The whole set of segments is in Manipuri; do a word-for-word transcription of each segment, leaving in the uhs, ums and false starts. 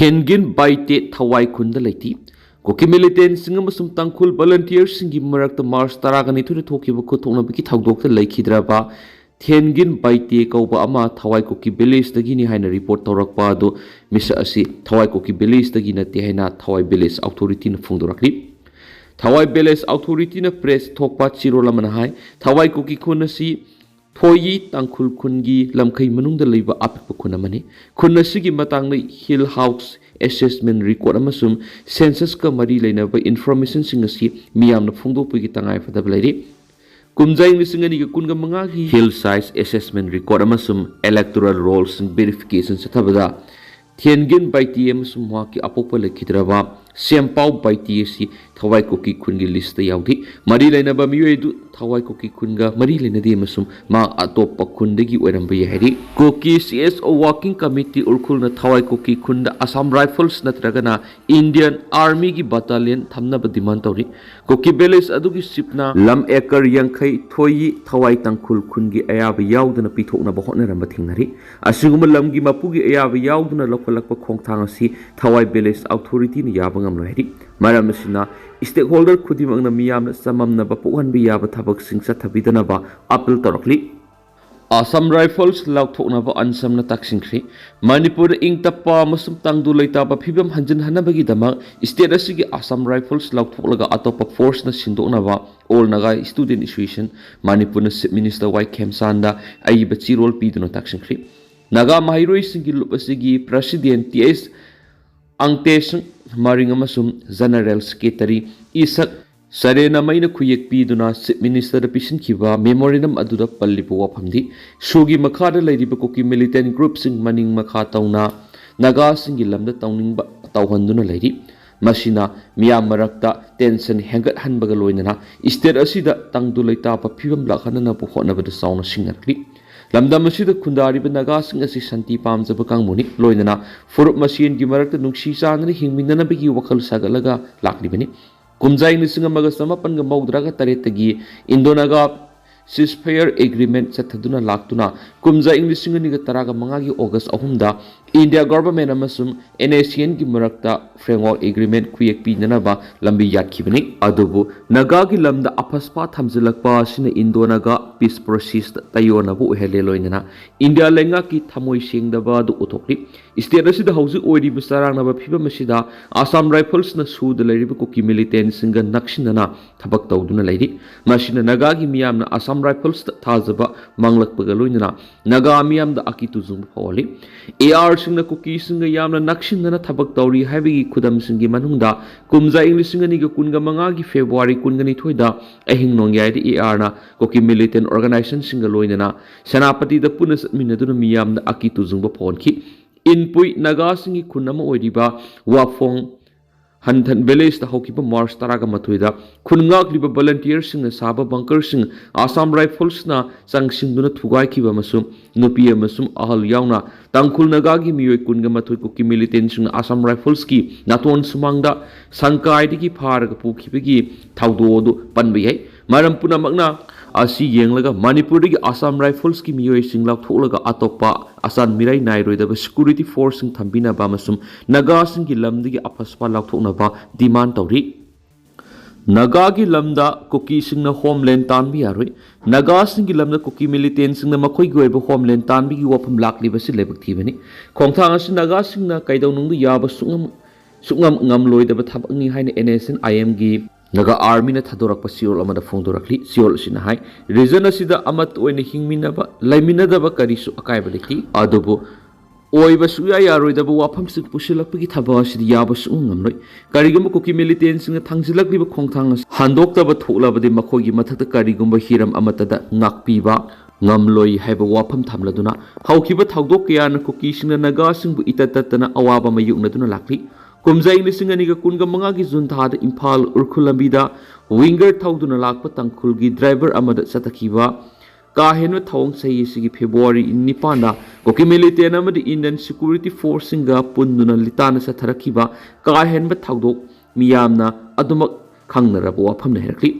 ꯊꯦꯟꯒꯤꯟ ꯕꯥꯏꯇꯦ ꯊꯋꯥꯏ ꯈꯨꯟꯗ ꯂꯩꯇꯦ꯫ ꯀꯨꯀꯤ ꯃꯤꯂꯤꯇꯦꯟꯁꯤꯡ ꯑꯃꯁꯨꯡ ꯇꯥꯡꯈꯨꯜ ꯚꯣꯂꯟꯇꯤꯌꯔꯁꯤꯡꯒꯤ ꯃꯔꯛꯇ ꯃꯥꯔꯆ ꯇꯔꯥꯒ ꯅꯤꯊꯣꯏꯗ ꯊꯣꯛꯈꯤꯕ ꯈꯨꯠꯊꯣꯛꯅꯕꯒꯤ ꯊꯧꯗꯣꯛꯇ ꯂꯩꯈꯤꯗ꯭ꯔꯕ ꯊꯦꯟꯒꯤꯟ ꯕꯥꯏꯇꯦ ꯀꯧꯕ ꯑꯃ ꯊꯋꯥꯏ ꯀꯨꯀꯤ ꯚꯤꯂꯦꯖꯇꯒꯤꯅꯤ ꯍꯥꯏꯅ ꯔꯤꯄꯣꯔꯠ ꯇꯧꯔꯛꯄ ꯑꯗꯨ ꯃꯤꯁꯛ ꯑꯁꯤ ꯊꯋꯥꯏ ꯀꯨꯀꯤ ꯚꯤꯂꯦꯖꯇꯒꯤ ꯅꯠꯇꯦ ꯍꯥꯏꯅ ꯊꯋꯥꯏ ꯚꯤꯂꯦꯖ ꯑꯣꯊꯣꯔꯤꯇꯤꯅ ꯐꯣꯡꯗꯣꯔꯛꯂꯤ꯫ ꯊꯋꯥꯏ ꯚꯤꯂꯦꯖ ꯑꯣꯊꯣꯔꯤꯇꯤꯅ ꯄ꯭ꯔꯦꯁ ꯊꯣꯛꯄ ꯆꯦꯔꯣꯜ ꯑꯃꯅ ꯍꯥꯏ, ꯊꯋꯥꯏ ꯀꯨꯀꯤ ꯈꯨꯟ ꯑꯁꯤ ꯊꯣꯏꯌꯤ ꯇꯥꯡꯈꯨꯜ ꯈꯨꯟꯒꯤ ꯂꯝꯈꯩ ꯃꯅꯨꯡꯗ ꯂꯩꯕ ꯑꯄꯤꯛꯄ ꯈꯨꯟ ꯑꯃꯅꯤ꯫ ꯈꯨꯟ ꯑꯁꯤꯒꯤ ꯃꯇꯥꯡꯗ ꯍꯤꯜ ꯍꯥꯎꯁ ꯑꯦꯁꯦꯁꯃꯦꯟ ꯔꯤꯀꯣꯔꯗ ꯑꯃꯁꯨꯡ ꯁꯦꯟꯁꯁꯀ ꯃꯔꯤ ꯂꯩꯅꯕ ꯏꯟꯐꯣꯔꯃꯦꯁꯟꯁꯤꯡ ꯑꯁꯤ ꯃꯤꯌꯥꯝꯅ ꯐꯣꯡꯗꯣꯛꯄꯒꯤ ꯇꯉꯥꯏꯐꯗꯕ ꯂꯩꯔꯤ꯫ ꯀꯨꯝꯖꯥ ꯏꯪ ꯂꯤꯁꯤꯡ ꯑꯅꯤꯒ ꯀꯨꯟꯒ ꯃꯉꯥꯒꯤ ꯍꯤꯜ ꯁꯥꯏꯖ ꯑꯦꯁꯦꯁꯃꯦꯟ ꯔꯤꯀꯣꯔꯗ ꯑꯃꯁꯨꯡ ꯏꯂꯦꯛꯇꯣꯔꯦꯜ ꯔꯣꯜꯁꯤꯡ ꯚꯦꯔꯤꯐꯤꯀꯦꯁꯟ ꯆꯠꯊꯕꯗ ꯊꯦꯟꯒꯤꯟ ꯕꯥꯏꯇꯤ ꯑꯃꯁꯨꯡ ꯃꯍꯥꯛꯀꯤ ꯑꯄꯣꯛꯄ ꯂꯩꯈꯤꯗ꯭ꯔꯕ ꯁꯦꯝꯄꯥꯎ ꯕꯥꯏꯇꯤ ꯑꯁꯤ ꯊꯋꯥꯏ ꯀꯨꯀꯤ ꯈꯨꯟꯒꯤ ꯂꯤꯁꯇ ꯌꯥꯎꯗꯦ꯫ ꯃꯔꯤ ꯂꯩꯅꯕ ꯃꯤꯑꯣꯏ ꯑꯗꯨ ꯊꯋꯥꯏ ꯀꯨꯀꯤ ꯈꯨꯟꯒ ꯃꯔꯤ ꯂꯩꯅꯗꯦ ꯑꯃꯁꯨꯡ ꯃꯍꯥꯛ ꯑꯇꯣꯞꯄ ꯈꯨꯟꯗꯒꯤ ꯑꯣꯏꯔꯝꯕ ꯌꯥꯏ ꯍꯥꯏꯔꯤ꯫ ꯀꯨꯀꯤ ꯁꯤ ꯑꯦꯁ ꯑꯣ ꯋꯥꯔꯀꯤꯡ ꯀꯃꯤꯇꯤ ꯎꯈ꯭ꯔꯨꯜꯅ ꯊꯋꯥꯏ ꯀꯨꯀꯤ ꯈꯨꯟꯗ ꯑꯁꯥꯝ ꯔꯥꯏꯐꯜꯁ ꯅꯠꯇ꯭ꯔꯒꯅ ꯏꯟꯗꯤꯌꯟ ꯑꯥꯔꯃꯤꯒꯤ ꯕꯠꯇꯥꯂꯤꯌꯟ ꯊꯝꯅꯕ ꯗꯤꯃꯥꯟ ꯇꯧꯔꯤ꯫ ꯀꯨꯀꯤ ꯚꯤꯂꯦꯖ ꯑꯗꯨꯒꯤ ꯆꯤꯐꯅ ꯂꯝ ꯑꯦꯀꯔ ꯌꯥꯡꯈꯩ ꯊꯣꯏꯌꯤ ꯊꯋꯥꯏ ꯇꯥꯡꯈꯨꯜ ꯈꯨꯟꯒꯤ ꯑꯌꯥꯕ ꯌꯥꯎꯗꯅ ꯄꯤꯊꯣꯛꯅꯕ ꯍꯣꯠꯅꯔꯝꯕ ꯊꯦꯡꯅꯔꯤ꯫ ꯑꯁꯤꯒꯨꯝꯕ ꯂꯝꯒꯤ ꯃꯄꯨꯒꯤ ꯑꯌꯥꯕ ꯌꯥꯎꯗꯅ ꯂꯧꯈꯠꯂꯛꯄ ꯈꯣꯡꯊꯥꯡ ꯑꯁꯤ ꯊꯋꯥꯏ ꯚꯤꯂꯦꯖ ꯑꯣꯊꯣꯔꯤꯇꯤꯅ ꯌꯥꯕ ꯉꯝꯂꯣꯏ ꯍꯥꯏꯔꯤ꯫ ꯃꯔꯝ ꯑꯁꯤꯅ ꯁ꯭ꯇꯦꯛꯍꯣꯜꯗꯔ ꯈꯨꯗꯤꯡꯃꯛꯅ ꯃꯤꯌꯥꯝꯅ ꯆꯃꯝꯅꯕ ꯄꯣꯛꯍꯟꯕ ꯌꯥꯕ ꯊꯕꯛꯁꯤꯡ ꯆꯠꯊꯕꯤꯗꯅꯕ ꯑꯥꯄꯤꯜ ꯇꯧꯔꯛꯂꯤ꯫ ꯑꯁꯥꯝ ꯔꯥꯏꯐꯜꯁ ꯂꯥꯎꯊꯣꯛꯅꯕ ꯑꯟꯁꯝꯅ ꯇꯛꯁꯤꯟꯈ꯭ꯔꯤ꯫ ꯃꯅꯤꯄꯨꯔꯗ ꯏꯪ ꯇꯞꯄ ꯑꯃꯁꯨꯡ ꯇꯪꯗꯨ ꯂꯩꯇꯥꯕ ꯐꯤꯕꯝ ꯍꯟꯖꯤꯟꯍꯟꯅꯕꯒꯤꯗꯃꯛ ꯁ꯭ꯇꯦꯠ ꯑꯁꯤꯒꯤ ꯑꯁꯥꯝ ꯔꯥꯏꯐꯜꯁ ꯂꯥꯎꯊꯣꯛꯂꯒ ꯑꯇꯣꯞꯄ ꯐꯣꯔꯁꯅ ꯁꯤꯟꯗꯣꯛꯅꯕ ꯑꯣꯜ ꯅꯥꯒꯥ ꯁ꯭ꯇꯨꯗꯦꯟꯠ ꯑꯦꯁꯣꯁꯤꯌꯦꯁꯟ ꯃꯅꯤꯄꯨꯔꯅ ꯆꯤꯐ ꯃꯤꯅꯤꯁꯇꯔ ꯋꯥꯏ ꯈꯦꯝꯆꯥꯟꯗ ꯑꯏꯕ ꯆꯦꯔꯣꯜ ꯄꯤꯗꯨꯅ ꯇꯛꯁꯤꯟꯈ꯭ꯔꯤ꯫ ꯅꯥꯒꯥ ꯃꯍꯩꯔꯣꯏꯁꯤꯡꯒꯤ ꯂꯨꯞ ꯑꯁꯤꯒꯤ ꯄ꯭ꯔꯁꯤꯗꯦꯟꯠ ꯇꯤ ꯑꯦꯁ ꯑꯪꯇꯦꯁꯪ ꯃꯔꯤꯡ ꯑꯃꯁꯨꯡ ꯖꯦꯅꯔꯦꯜ ꯁꯦꯀ꯭ꯔꯦꯇꯔꯤ ꯏꯁꯛ ꯁꯔꯦꯅꯃꯩꯅ ꯈꯨꯌꯦꯛ ꯄꯤꯗꯨꯅ ꯆꯤꯐ ꯃꯤꯅꯤꯁꯇꯔꯗ ꯄꯤꯁꯤꯟꯈꯤꯕ ꯃꯦꯃꯣꯔꯦꯟꯗꯝ ꯑꯗꯨꯗ ꯄꯜꯂꯤꯕ ꯋꯥꯐꯝꯗꯤ ꯁꯨꯒꯤ ꯃꯈꯥꯗ ꯂꯩꯔꯤꯕ ꯀꯨꯀꯤ ꯃꯤꯂꯤꯇꯦꯟꯠ ꯒ꯭ꯔꯨꯞꯁꯤꯡ ꯃꯅꯤꯡ ꯃꯈꯥ ꯇꯧꯅ ꯅꯥꯒꯥꯁꯤꯡꯒꯤ ꯂꯝꯗ ꯇꯧꯅꯤꯡꯕ ꯇꯧꯍꯟꯗꯨꯅ ꯂꯩꯔꯤ꯫ ꯃꯁꯤꯅ ꯃꯤꯌꯥꯝ ꯃꯔꯛꯇ ꯇꯦꯟꯁꯟ ꯍꯦꯟꯒꯠꯍꯟꯕꯒ ꯂꯣꯏꯅꯅ ꯁ꯭ꯇꯦꯠ ꯑꯁꯤꯗ ꯇꯪꯗꯨ ꯂꯩꯇꯥꯕ ꯐꯤꯕꯝ ꯂꯥꯛꯍꯟꯅꯅꯕ ꯍꯣꯠꯅꯕꯗ ꯆꯥꯎꯅ ꯁꯤꯡꯅꯔꯛꯂꯤ꯫ ꯂꯝꯗꯝ ꯑꯁꯤꯗ ꯈꯨꯟꯗꯥꯔꯤꯕ ꯅꯥꯒꯥꯁꯤꯡ ꯑꯁꯤ ꯁꯥꯟꯇꯤ ꯄꯥꯝꯖꯕ ꯀꯥꯡꯕꯨꯅꯤ꯫ ꯂꯣꯏꯅꯅ ꯐꯨꯔꯨꯞ ꯃꯁꯦꯟꯒꯤ ꯃꯔꯛꯇ ꯅꯨꯡꯁꯤ ꯆꯥꯟꯅꯅ ꯍꯤꯡꯃꯤꯟꯅꯅꯕꯒꯤ ꯋꯥꯈꯜ ꯁꯥꯒꯠꯂꯒ ꯂꯥꯛꯂꯤꯕꯅꯤ꯫ ꯀꯨꯝꯖꯥ ꯏꯪ ꯂꯤꯁꯤꯡ ꯑꯃꯒ ꯆꯃꯥꯄꯟꯒ ꯃꯧꯗ꯭ꯔꯥꯒ ꯇꯔꯦꯠꯇꯒꯤ ꯏꯟꯗꯣ ꯅꯥꯒꯥ ꯁꯤꯁꯐꯌꯔ ꯑꯦꯒ꯭ꯔꯤꯃꯦꯟꯠ ꯆꯠꯊꯗꯨꯅ ꯂꯥꯛꯇꯨꯅ ꯀꯨꯝꯖꯥ ꯏꯪ ꯂꯤꯁꯤꯡ ꯑꯅꯤꯒ ꯇꯔꯥꯒ ꯃꯉꯥꯒꯤ ꯑꯣꯒꯁ ꯑꯍꯨꯝꯗ ꯏꯟꯗꯤꯌꯥ ꯒꯣꯚꯔꯟꯃꯦꯟꯠ ꯑꯃꯁꯨꯡ ꯑꯦꯟ ꯑꯦꯁ ꯁꯤ ꯑꯦꯟꯒꯤ ꯃꯔꯛꯇ ꯐ꯭ꯔꯦꯝꯋꯥꯔꯛ ꯑꯦꯒ꯭ꯔꯤꯃꯦꯟꯠ ꯈꯨꯌꯦꯛ ꯄꯤꯅꯅꯕ ꯂꯝꯕꯤ ꯌꯥꯠꯈꯤꯕꯅꯤ꯫ ꯑꯗꯨꯕꯨ ꯅꯥꯒꯥꯒꯤ ꯂꯝꯗ ꯑꯐꯁꯄꯥ ꯊꯝꯖꯤꯜꯂꯛꯄ ꯑꯁꯤꯅ ꯏꯟꯗꯣ ꯅꯥꯒꯥ ꯄꯤꯁ ꯄ꯭ꯔꯣꯁꯦꯁꯇ ꯇꯥꯏꯑꯣꯟꯅꯕ ꯑꯣꯏꯍꯜꯂꯦ, ꯂꯣꯏꯅꯅ ꯏꯟꯗꯤꯌꯥ ꯂꯩꯉꯥꯛꯀꯤ ꯊꯃꯣꯏ ꯁꯦꯡꯗꯕ ꯑꯗꯨ ꯎꯠꯊꯣꯛꯂꯤ꯫ ꯁ꯭ꯇꯦꯠ ꯑꯁꯤꯗ ꯍꯧꯖꯤꯛ ꯑꯣꯏꯔꯤꯕ ꯆꯔꯥꯡꯅꯕ ꯐꯤꯕꯝ ꯑꯁꯤꯗ ꯑꯁꯥꯝ ꯔꯥꯏꯐꯜꯁꯅ ꯁꯨꯗ ꯂꯩꯔꯤꯕ ꯀꯨꯀꯤ ꯃꯤꯂꯤꯇꯦꯟꯠꯁꯤꯡꯒ ꯅꯛꯁꯤꯟꯅꯅ ꯊꯕꯛ ꯇꯧꯗꯨꯅ ꯂꯩꯔꯤ꯫ ꯃꯁꯤꯅ ꯅꯥꯒꯥꯒꯤ ꯃꯤꯌꯥꯝꯅ ꯑꯁꯥꯝ ꯔꯥꯏꯐꯜꯁꯇ ꯊꯥꯖꯕ ꯃꯥꯡꯂꯛꯄꯒ ꯂꯣꯏꯅꯅ ꯅꯥꯒꯥ ꯃꯤꯌꯥꯝꯗ ꯑꯀꯤ ꯇꯨꯖꯨꯡꯕ ꯐꯥꯎꯍꯜꯂꯤ꯫ ꯑꯦ ꯑꯥꯔꯁꯤꯡꯅ ꯀꯨꯀꯤꯁꯤꯡꯒ ꯌꯥꯝꯅ ꯅꯛꯁꯤꯟꯅꯅ ꯊꯕꯛ ꯇꯧꯔꯤ ꯍꯥꯏꯕꯒꯤ ꯈꯨꯗꯝꯁꯤꯡꯒꯤ ꯃꯅꯨꯡꯗ ꯀꯨꯝꯖꯥ ꯏꯪ ꯂꯤꯁꯤꯡ ꯑꯅꯤꯒ ꯀꯨꯟꯒ ꯃꯉꯥꯒꯤ ꯐꯦꯕ꯭ꯔꯨꯋꯥꯔꯤ ꯀꯨꯟꯒ ꯅꯤꯊꯣꯏꯗ ꯑꯍꯤꯡ ꯅꯣꯡꯌꯥꯏꯗ ꯑꯦ ꯑꯥꯔꯅ ꯀꯨꯀꯤ ꯃꯤꯂꯤꯇꯦꯟꯠ ꯑꯣꯔꯒꯅꯥꯏꯖꯦꯁꯟꯁꯤꯡꯒ ꯂꯣꯏꯅꯅ ꯁꯦꯅꯥꯄꯇꯤꯗ ꯄꯨꯟꯅ ꯆꯠꯃꯤꯟꯅꯗꯨꯅ ꯃꯤꯌꯥꯝꯗ ꯑꯀꯤ ꯇꯨꯖꯨꯡꯕ ꯐꯥꯎꯍꯟꯈꯤ꯫ ꯏꯟꯄꯨꯏ ꯅꯥꯒꯥꯁꯤꯡꯒꯤ ꯈꯨꯟ ꯑꯃ ꯑꯣꯏꯔꯤꯕ ꯋꯥꯐꯣꯡ ꯍꯟꯊꯟ ꯚꯤꯂꯦꯖꯇ ꯍꯧꯈꯤꯕ ꯃꯥꯔꯆ ꯇꯔꯥꯒ ꯃꯥꯊꯣꯏꯗ ꯈꯨꯟ ꯉꯥꯛꯂꯤꯕ ꯚꯣꯂꯟꯇꯤꯌꯔꯁꯤꯡꯅ ꯁꯥꯕ ꯕꯪꯀꯔꯁꯤꯡ ꯑꯁꯥꯝ ꯔꯥꯏꯐꯜꯁꯅ ꯆꯪꯁꯤꯟꯗꯨꯅ ꯊꯨꯒꯥꯏꯈꯤꯕ ꯑꯃꯁꯨꯡ ꯅꯨꯄꯤ ꯑꯃꯁꯨꯡ ꯑꯍꯜ ꯌꯥꯎꯅ ꯇꯥꯡꯈꯨꯜ ꯅꯥꯒꯥꯒꯤ ꯃꯤꯑꯣꯏ ꯀꯨꯟꯒ ꯃꯥꯊꯣꯏ ꯀꯨꯀꯤ ꯃꯤꯂꯤꯇꯦꯟꯠꯁꯤꯡꯅ ꯑꯁꯥꯝ ꯔꯥꯏꯐꯜꯁꯀꯤ ꯅꯥꯇꯣꯟ ꯁꯨꯃꯥꯡꯗ ꯁꯪꯀꯥꯏꯗꯒꯤ ꯐꯥꯔꯒ ꯄꯨꯈꯤꯕꯒꯤ ꯊꯧꯗꯣꯛ ꯑꯗꯨ ꯄꯟꯕ ꯌꯥꯏ꯫ ꯃꯔꯝ ꯄꯨꯝꯅꯃꯛꯅ ꯑꯁꯤ ꯌꯦꯡꯂꯒ ꯃꯅꯤꯄꯨꯔꯗꯒꯤ ꯑꯁꯥꯝ ꯔꯥꯏꯐꯜꯁꯀꯤ ꯃꯤꯑꯣꯏꯁꯤꯡ ꯂꯧꯊꯣꯛꯂꯒ ꯑꯇꯣꯞꯄ ꯑꯁꯥꯝ ꯃꯤꯔꯥꯏ ꯅꯥꯏꯔꯣꯏꯗꯕ ꯁꯦꯀ꯭ꯌꯨꯔꯤꯇꯤ ꯐꯣꯔꯁꯁꯤꯡ ꯊꯝꯕꯤꯅꯕ ꯑꯃꯁꯨꯡ ꯅꯥꯒꯥꯁꯤꯡꯒꯤ ꯂꯝꯗꯒꯤ ꯑꯐꯁꯄꯥ ꯂꯧꯊꯣꯛꯅꯕ ꯗꯤꯃꯥꯟ ꯇꯧꯔꯤ꯫ ꯅꯥꯒꯥꯒꯤ ꯂꯝꯗ ꯀꯨꯀꯤꯁꯤꯡꯅ ꯍꯣꯝꯂꯦꯟ ꯇꯥꯟꯕ ꯌꯥꯔꯣꯏ꯫ ꯅꯥꯒꯥꯁꯤꯡꯒꯤ ꯂꯝꯗ ꯀꯨꯀꯤ ꯃꯤꯂꯤꯇꯦꯟꯠꯁꯤꯡꯅ ꯃꯈꯣꯏꯒꯤ ꯑꯣꯏꯕ ꯍꯣꯝꯂꯦꯟ ꯇꯥꯟꯕꯒꯤ ꯋꯥꯐꯝ ꯂꯥꯛꯂꯤꯕꯁꯤ ꯂꯥꯏꯕꯛ ꯊꯤꯕꯅꯤ꯫ ꯈꯣꯡꯊꯥꯡ ꯑꯁꯤ ꯅꯥꯒꯥꯁꯤꯡꯅ ꯀꯩꯗꯧꯅꯨꯡꯗ ꯌꯥꯕ ꯁꯨꯡꯉꯝ ꯁꯨꯡꯉꯝ ꯉꯝꯂꯣꯏꯗꯕ ꯊꯕꯛꯅꯤ ꯍꯥꯏꯅ ꯑꯦꯟ ꯑꯦꯁ ꯑꯦꯟ ꯑꯥꯏ ꯑꯦꯝꯒꯤ ꯅꯥꯒꯥ ꯑꯥꯔꯃꯤꯅ ꯊꯥꯗꯣꯔꯛꯄ ꯆꯦꯔꯣꯜ ꯑꯃꯗ ꯐꯣꯡꯗꯣꯔꯛꯂꯤ꯫ ꯆꯦꯔꯣꯜ ꯑꯁꯤꯅ ꯍꯥꯏ, ꯔꯤꯖꯟ ꯑꯁꯤꯗ ꯑꯃꯠꯇ ꯑꯣꯏꯅ ꯍꯤꯡꯃꯤꯟꯅꯕ, ꯂꯩꯃꯤꯟꯅꯗꯕ ꯀꯔꯤꯁꯨ ꯑꯀꯥꯏꯕ ꯂꯩꯇꯦ, ꯑꯗꯨꯕꯨ ꯑꯣꯏꯕ ꯁꯨꯡꯌꯥ ꯌꯥꯔꯣꯏꯗꯕ ꯋꯥꯐꯝꯁꯤꯡ ꯄꯨꯁꯤꯜꯂꯛꯄꯒꯤ ꯊꯕꯛ ꯑꯁꯤꯗꯤ ꯌꯥꯕ ꯁꯨꯡꯉꯝ ꯉꯝꯂꯣꯏ꯫ ꯀꯔꯤꯒꯨꯝꯕ ꯀꯨꯀꯤ ꯃꯤꯂꯤꯇꯦꯟꯠꯁꯤꯡꯅ ꯊꯥꯡꯖꯤꯜꯂꯛꯂꯤꯕ ꯈꯣꯡꯊꯥꯡ ꯑꯁꯤ ꯍꯟꯗꯣꯛꯇꯕ ꯊꯣꯛꯂꯕꯗꯤ ꯃꯈꯣꯏꯒꯤ ꯃꯊꯛꯇ ꯀꯔꯤꯒꯨꯝꯕ ꯍꯤꯔꯝ ꯑꯃꯠꯇꯗ ꯉꯥꯛꯄꯤꯕ ꯉꯝꯂꯣꯏ ꯍꯥꯏꯕ ꯋꯥꯐꯝ ꯊꯝꯂꯗꯨꯅ ꯍꯧꯈꯤꯕ ꯊꯧꯗꯣꯛ ꯀꯌꯥꯅ ꯀꯨꯀꯤꯁꯤꯡꯅ ꯅꯥꯒꯥꯁꯤꯡꯕꯨ ꯏꯇꯠ ꯇꯠꯇꯅ ꯑꯋꯥꯕ ꯃꯥꯌꯣꯛꯅꯗꯨꯅ ꯂꯥꯛꯂꯤ꯫ ꯀꯨꯝꯖꯥ ꯏꯪ ꯂꯤꯁꯤꯡ ꯑꯅꯤꯒ ꯀꯨꯟꯒ ꯃꯉꯥꯒꯤ ꯖꯨꯟ ꯊꯥꯗ ꯏꯝꯐꯥꯜ ꯎꯔꯈꯨꯜ ꯂꯝꯕꯤꯗ ꯋꯤꯡꯒꯔ ꯊꯧꯗꯨꯅ ꯂꯥꯛꯄ ꯇꯥꯡꯈꯨꯜꯒꯤ ꯗ꯭ꯔꯥꯏꯚꯔ ꯑꯃꯗ ꯆꯠꯊꯈꯤꯕ ꯀꯥ ꯍꯦꯟꯕ ꯊꯧꯑꯣꯡ ꯆꯍꯤ ꯑꯁꯤꯒꯤ ꯐꯦꯕ꯭ꯔꯨꯋꯥꯔꯤ ꯅꯤꯄꯥꯟꯗ ꯀꯨꯀꯤ ꯃꯤꯂꯤꯇꯦꯟ ꯑꯃꯗꯤ ꯏꯟꯗꯤꯌꯟ ꯁꯦꯀ꯭ꯌꯨꯔꯤꯇꯤ ꯐꯣꯔꯁꯁꯤꯡꯒ ꯄꯨꯟꯗꯨꯅ ꯂꯤꯇꯥꯟꯗ ꯆꯠꯊꯔꯛꯈꯤꯕ ꯀꯥ ꯍꯦꯟꯕ ꯊꯧꯗꯣꯛ ꯃꯤꯌꯥꯝꯅ ꯑꯗꯨꯃꯛ ꯈꯪꯅꯔꯕ ꯋꯥꯐꯝꯅꯤ ꯍꯥꯏꯔꯛꯂꯤ꯫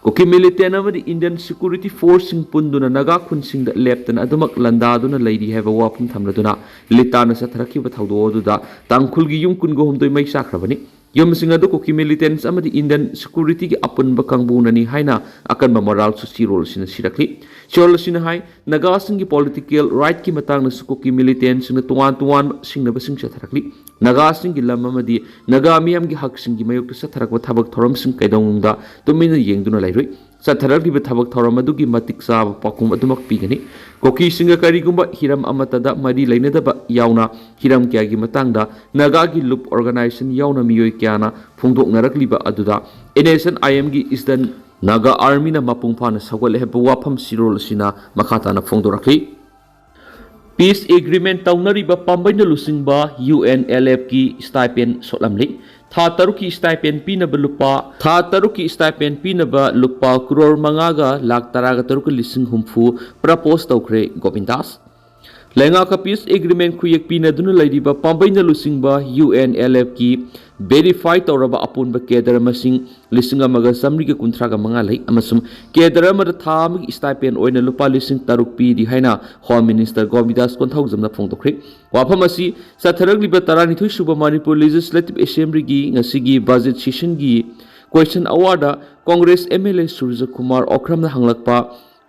ꯀꯨꯀꯤ ꯃꯤꯂꯤꯇꯦꯟ ꯑꯃꯗꯤ ꯏꯟꯗꯤꯌꯟ ꯁꯦꯀ꯭ꯌꯨꯔꯤꯇꯤ ꯐꯣꯔꯁꯁꯤꯡ ꯄꯨꯟꯗꯨꯅ ꯅꯥꯒꯥ ꯈꯨꯟꯁꯤꯡꯗ ꯂꯦꯞꯇꯅ ꯑꯗꯨꯃꯛ ꯂꯥꯟꯗꯥꯗꯨꯅ ꯂꯩꯔꯤ ꯍꯥꯏꯕ ꯋꯥꯐꯝ ꯊꯝꯂꯗꯨꯅ ꯂꯤꯇꯥꯅ ꯆꯠꯊꯔꯛꯈꯤꯕ ꯊꯧꯗꯣꯛ ꯑꯗꯨꯗ ꯇꯥꯡꯈꯨꯜꯒꯤ ꯌꯨꯝ ꯀꯨꯟꯒ ꯍꯨꯝꯗꯣꯏ ꯃꯩ ꯆꯥꯛꯈ꯭ꯔꯕꯅꯤ꯫ ꯌꯨꯝꯁꯤꯡ ꯑꯗꯨ ꯀꯨꯀꯤ ꯃꯤꯂꯤꯇꯦꯟꯁ ꯑꯃꯗꯤ ꯏꯟꯗꯤꯌꯟ ꯁꯦꯀ꯭ꯌꯨꯔꯤꯇꯤꯒꯤ ꯑꯄꯨꯟꯕ ꯀꯥꯡꯕꯨꯅꯅꯤ ꯍꯥꯏꯅ ꯑꯀꯟꯕ ꯃꯣꯔꯥꯜꯁꯨ ꯁꯤꯔꯣꯜ ꯑꯁꯤꯅ ꯁꯤꯔꯛꯂꯤ꯫ ꯁꯤꯔꯣꯜ ꯑꯁꯤꯅ ꯍꯥꯏ, ꯅꯥꯒꯥꯁꯤꯡꯒꯤ ꯄꯣꯂꯤꯇꯤꯀꯦꯜ ꯔꯥꯏꯠꯀꯤ ꯃꯇꯥꯡꯗꯁꯨ ꯀꯨꯀꯤ ꯃꯤꯂꯤꯇꯦꯟꯁꯤꯡꯅ ꯇꯣꯉꯥꯟ ꯇꯣꯉꯥꯟꯕ ꯁꯤꯡꯅꯕꯁꯤꯡ ꯆꯠꯊꯔꯛꯂꯤ꯫ ꯅꯥꯒꯥꯁꯤꯡꯒꯤ ꯂꯝ ꯑꯃꯗꯤ ꯅꯥꯒꯥ ꯃꯤꯌꯥꯝꯒꯤ ꯍꯛꯁꯤꯡꯒꯤ ꯃꯥꯌꯣꯛꯇ ꯆꯠꯊꯔꯛꯄ ꯊꯕꯛ ꯊꯧꯔꯝꯁꯤꯡ ꯀꯩꯗꯧꯅꯨꯡꯗ ꯇꯨꯃꯤꯟꯅ ꯌꯦꯡꯗꯨꯅ ꯂꯩꯔꯣꯏ꯫ ꯆꯠꯊꯔꯛꯂꯤꯕ ꯊꯕꯛ ꯊꯧꯔꯝ ꯑꯗꯨꯒꯤ ꯃꯇꯤꯛ ꯆꯥꯕ ꯄꯥꯎꯈꯨꯝ ꯑꯗꯨꯃꯛ ꯄꯤꯒꯅꯤ꯫ ꯀꯨꯀꯤꯁꯤꯡꯒ ꯀꯔꯤꯒꯨꯝꯕ ꯍꯤꯔꯝ ꯑꯃꯠꯇꯗ ꯃꯔꯤ ꯂꯩꯅꯗꯕ ꯌꯥꯎꯅ ꯍꯤꯔꯝ ꯀꯌꯥꯒꯤ ꯃꯇꯥꯡꯗ ꯅꯥꯒꯥꯒꯤ ꯂꯨꯞ ꯑꯣꯔꯒꯅꯥꯏꯖꯦꯁꯟ ꯌꯥꯎꯅ ꯃꯤꯑꯣꯏ ꯀꯌꯥꯅ ꯐꯣꯡꯗꯣꯛꯅꯔꯛꯂꯤꯕ ꯑꯗꯨꯗ ꯑꯦꯟ ꯑꯦꯁ ꯑꯦꯟ ꯑꯥꯏ ꯑꯦꯝꯒꯤ ꯏꯁꯇꯔꯟ ꯅꯥꯒꯥ ꯑꯥꯔꯃꯤꯅ ꯃꯄꯨꯡ ꯐꯥꯅ ꯁꯧꯒꯠꯂꯦ ꯍꯥꯏꯕ ꯋꯥꯐꯝ ꯁꯤꯔꯣꯜ ꯑꯁꯤꯅ ꯃꯈꯥ ꯇꯥꯅ ꯐꯣꯡꯗꯣꯔꯛꯂꯤ꯫ ꯄꯤꯁ ꯑꯦꯒ꯭ꯔꯤꯃꯦꯟ ꯇꯧꯅꯔꯤꯕ ꯄꯥꯝꯕꯩꯅ ꯂꯨꯆꯤꯡꯕ ꯌꯨ ꯑꯦꯟ ꯑꯦꯜ ꯑꯦꯐꯀꯤ ꯁ꯭ꯇꯥꯏꯄꯦꯟ ꯁꯣꯠꯂꯝꯂꯤ꯫ ꯊꯥ ꯇꯔꯨꯛꯀꯤ ꯁ꯭ꯇꯥꯏꯄꯦꯟ ꯄꯤꯅꯕ ꯂꯨꯄꯥ, ꯊꯥ ꯇꯔꯨꯛꯀꯤ ꯁ꯭ꯇꯥꯏꯄꯦꯟ ꯄꯤꯅꯕ ꯂꯨꯄꯥ ꯀ꯭ꯔꯣꯔ ꯃꯉꯥꯒ ꯂꯥꯈ ꯇꯔꯥꯒ ꯇꯔꯨꯛꯀ ꯂꯤꯁꯤꯡ ꯍꯨꯝꯐꯨ ꯄ꯭ꯔꯄꯣꯁ ꯇꯧꯈ꯭ꯔꯦ ꯒꯣꯕꯤꯟꯗꯥꯁ꯫ ꯂꯩꯉꯥꯛꯀ ꯄꯤꯁ ꯑꯦꯒ꯭ꯔꯤꯃꯦꯟ ꯈꯨꯌꯦꯛ ꯄꯤꯅꯗꯨꯅ ꯂꯩꯔꯤꯕ ꯄꯥꯝꯕꯩꯅ ꯂꯨꯆꯤꯡꯕ ꯌꯨ ꯑꯦꯟ ꯑꯦꯜ ꯑꯦꯐꯀꯤ ꯚꯦꯔꯤꯐꯥꯏ ꯇꯧꯔꯕ ꯑꯄꯨꯟꯕ ꯀꯦꯗꯔ ꯃꯁꯤꯡ ꯂꯤꯁꯤꯡ ꯑꯃꯒ ꯆꯥꯃꯔꯤꯒ ꯀꯨꯟꯊ꯭ꯔꯥꯒ ꯃꯉꯥ ꯂꯩ ꯑꯃꯁꯨꯡ ꯀꯦꯗꯔ ꯑꯃꯗ ꯊꯥ ꯑꯃꯒꯤ ꯁ꯭ꯇꯥꯏꯄꯦꯟ ꯑꯣꯏꯅ ꯂꯨꯄꯥ ꯂꯤꯁꯤꯡ ꯇꯔꯨꯛ ꯄꯤꯔꯤ ꯍꯥꯏꯅ ꯍꯣꯝ ꯃꯤꯅꯤꯁꯇꯔ ꯒꯣꯕꯤꯟꯗꯥꯁ ꯀꯣꯟꯊꯧꯖꯝꯅ ꯐꯣꯡꯗꯣꯛꯈ꯭ꯔꯦ꯫ ꯋꯥꯐꯝ ꯑꯁꯤ ꯆꯠꯊꯔꯛꯂꯤꯕ ꯇꯔꯥꯅꯤꯊꯣꯏ ꯁꯨꯕ ꯃꯅꯤꯄꯨꯔ ꯂꯦꯖꯤꯁꯂꯦꯇꯤꯚ ꯑꯦꯁꯦꯝꯕ꯭ꯂꯤꯒꯤ ꯉꯁꯤꯒꯤ ꯕꯖꯦꯠ ꯁꯦꯁꯟꯒꯤ ꯀꯣꯏꯁꯟ ꯑꯋꯥꯔꯗ Congress M L A Surajkumar ꯑꯣꯀ꯭ꯔꯝꯅ ꯍꯪꯂꯛꯄ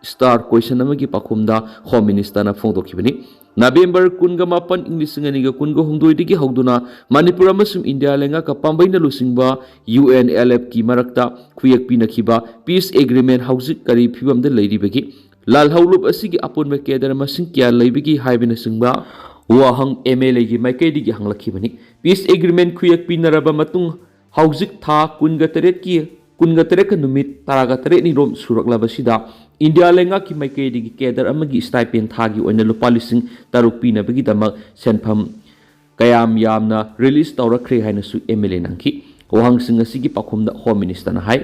ꯁ꯭ꯇꯥꯔ ꯀꯣꯏꯁꯟ ꯑꯃꯒꯤ ꯄꯥꯎꯈꯨꯝꯗ ꯍꯣꯝ ꯃꯤꯅꯤꯁꯇꯔꯅ ꯐꯣꯡꯗꯣꯛꯈꯤꯕꯅꯤ꯫ ꯅꯕꯦꯝꯕꯔ ꯀꯨꯟꯒ ꯃꯥꯄꯟ, ꯏꯪ ꯂꯤꯁꯤꯡ ꯑꯅꯤꯒ ꯀꯨꯟꯒ ꯍꯨꯝꯗꯣꯏꯗꯒꯤ ꯍꯧꯗꯨꯅ ꯃꯅꯤꯄꯨꯔ ꯑꯃꯁꯨꯡ ꯏꯟꯗꯤꯌꯥ ꯂꯩꯉꯥꯛꯀ ꯄꯥꯝꯕꯩꯅ ꯂꯨꯆꯤꯡꯕ ꯌꯨ ꯑꯦꯟ ꯑꯦꯜ ꯑꯦꯐꯀꯤ ꯃꯔꯛꯇ ꯈꯨꯌꯦꯛ ꯄꯤꯅꯈꯤꯕ ꯄꯤꯁ ꯑꯦꯒ꯭ꯔꯤꯃꯦꯟ ꯍꯧꯖꯤꯛ ꯀꯔꯤ ꯐꯤꯕꯝꯗ ꯂꯩꯔꯤꯕꯒꯦ? ꯂꯥꯜꯍꯧꯂꯨꯞ ꯑꯁꯤꯒꯤ ꯑꯄꯨꯟꯕ ꯀꯦꯗꯔ ꯃꯁꯤꯡ ꯀꯌꯥ ꯂꯩꯕꯒꯦ ꯍꯥꯏꯕꯅꯆꯤꯡꯕ ꯋꯥꯍꯪ ꯑꯦꯝ ꯑꯦꯜ ꯑꯦꯒꯤ ꯃꯥꯏꯀꯩꯗꯒꯤ ꯍꯪꯂꯛꯈꯤꯕꯅꯤ꯫ ꯄꯤꯁ ꯑꯦꯒ꯭ꯔꯤꯃꯦꯟ ꯈꯨꯌꯦꯛ ꯄꯤꯅꯔꯕ ꯃꯇꯨꯡ ꯍꯧꯖꯤꯛ ꯊꯥ ꯀꯨꯟꯒ ꯇꯔꯦꯠꯀꯤ, ꯀꯨꯟꯒ ꯇꯔꯦꯠꯀ ꯅꯨꯃꯤꯠ ꯇꯔꯥꯒ ꯇꯔꯦꯠꯅꯤ ꯔꯣꯝ ꯁꯨꯔꯛꯂꯕꯁꯤꯗ ꯏꯟꯗꯤꯌꯥ ꯂꯩꯉꯥꯛꯀꯤ ꯃꯥꯏꯀꯩꯗꯒꯤ ꯀꯦꯗꯔ ꯑꯃꯒꯤ ꯁ꯭ꯇꯥꯏꯄꯦꯟ ꯊꯥꯒꯤ ꯑꯣꯏꯅ ꯂꯨꯄꯥ ꯂꯤꯁꯤꯡ ꯇꯔꯨꯛ ꯄꯤꯅꯕꯒꯤꯗꯃꯛ ꯁꯦꯟꯐꯝ ꯀꯌꯥꯝ ꯌꯥꯝꯅ ꯔꯤꯂꯤꯁ ꯇꯧꯔꯛꯈ꯭ꯔꯦ ꯍꯥꯏꯅꯁꯨ ꯑꯦꯝ ꯑꯦꯜ ꯑꯦꯅ ꯍꯪꯈꯤ꯫ ꯋꯥꯍꯪꯁꯤꯡ ꯑꯁꯤꯒꯤ ꯄꯥꯎꯈꯨꯝꯗ ꯍꯣꯝ ꯃꯤꯅꯤꯁꯇꯔꯅ ꯍꯥꯏ,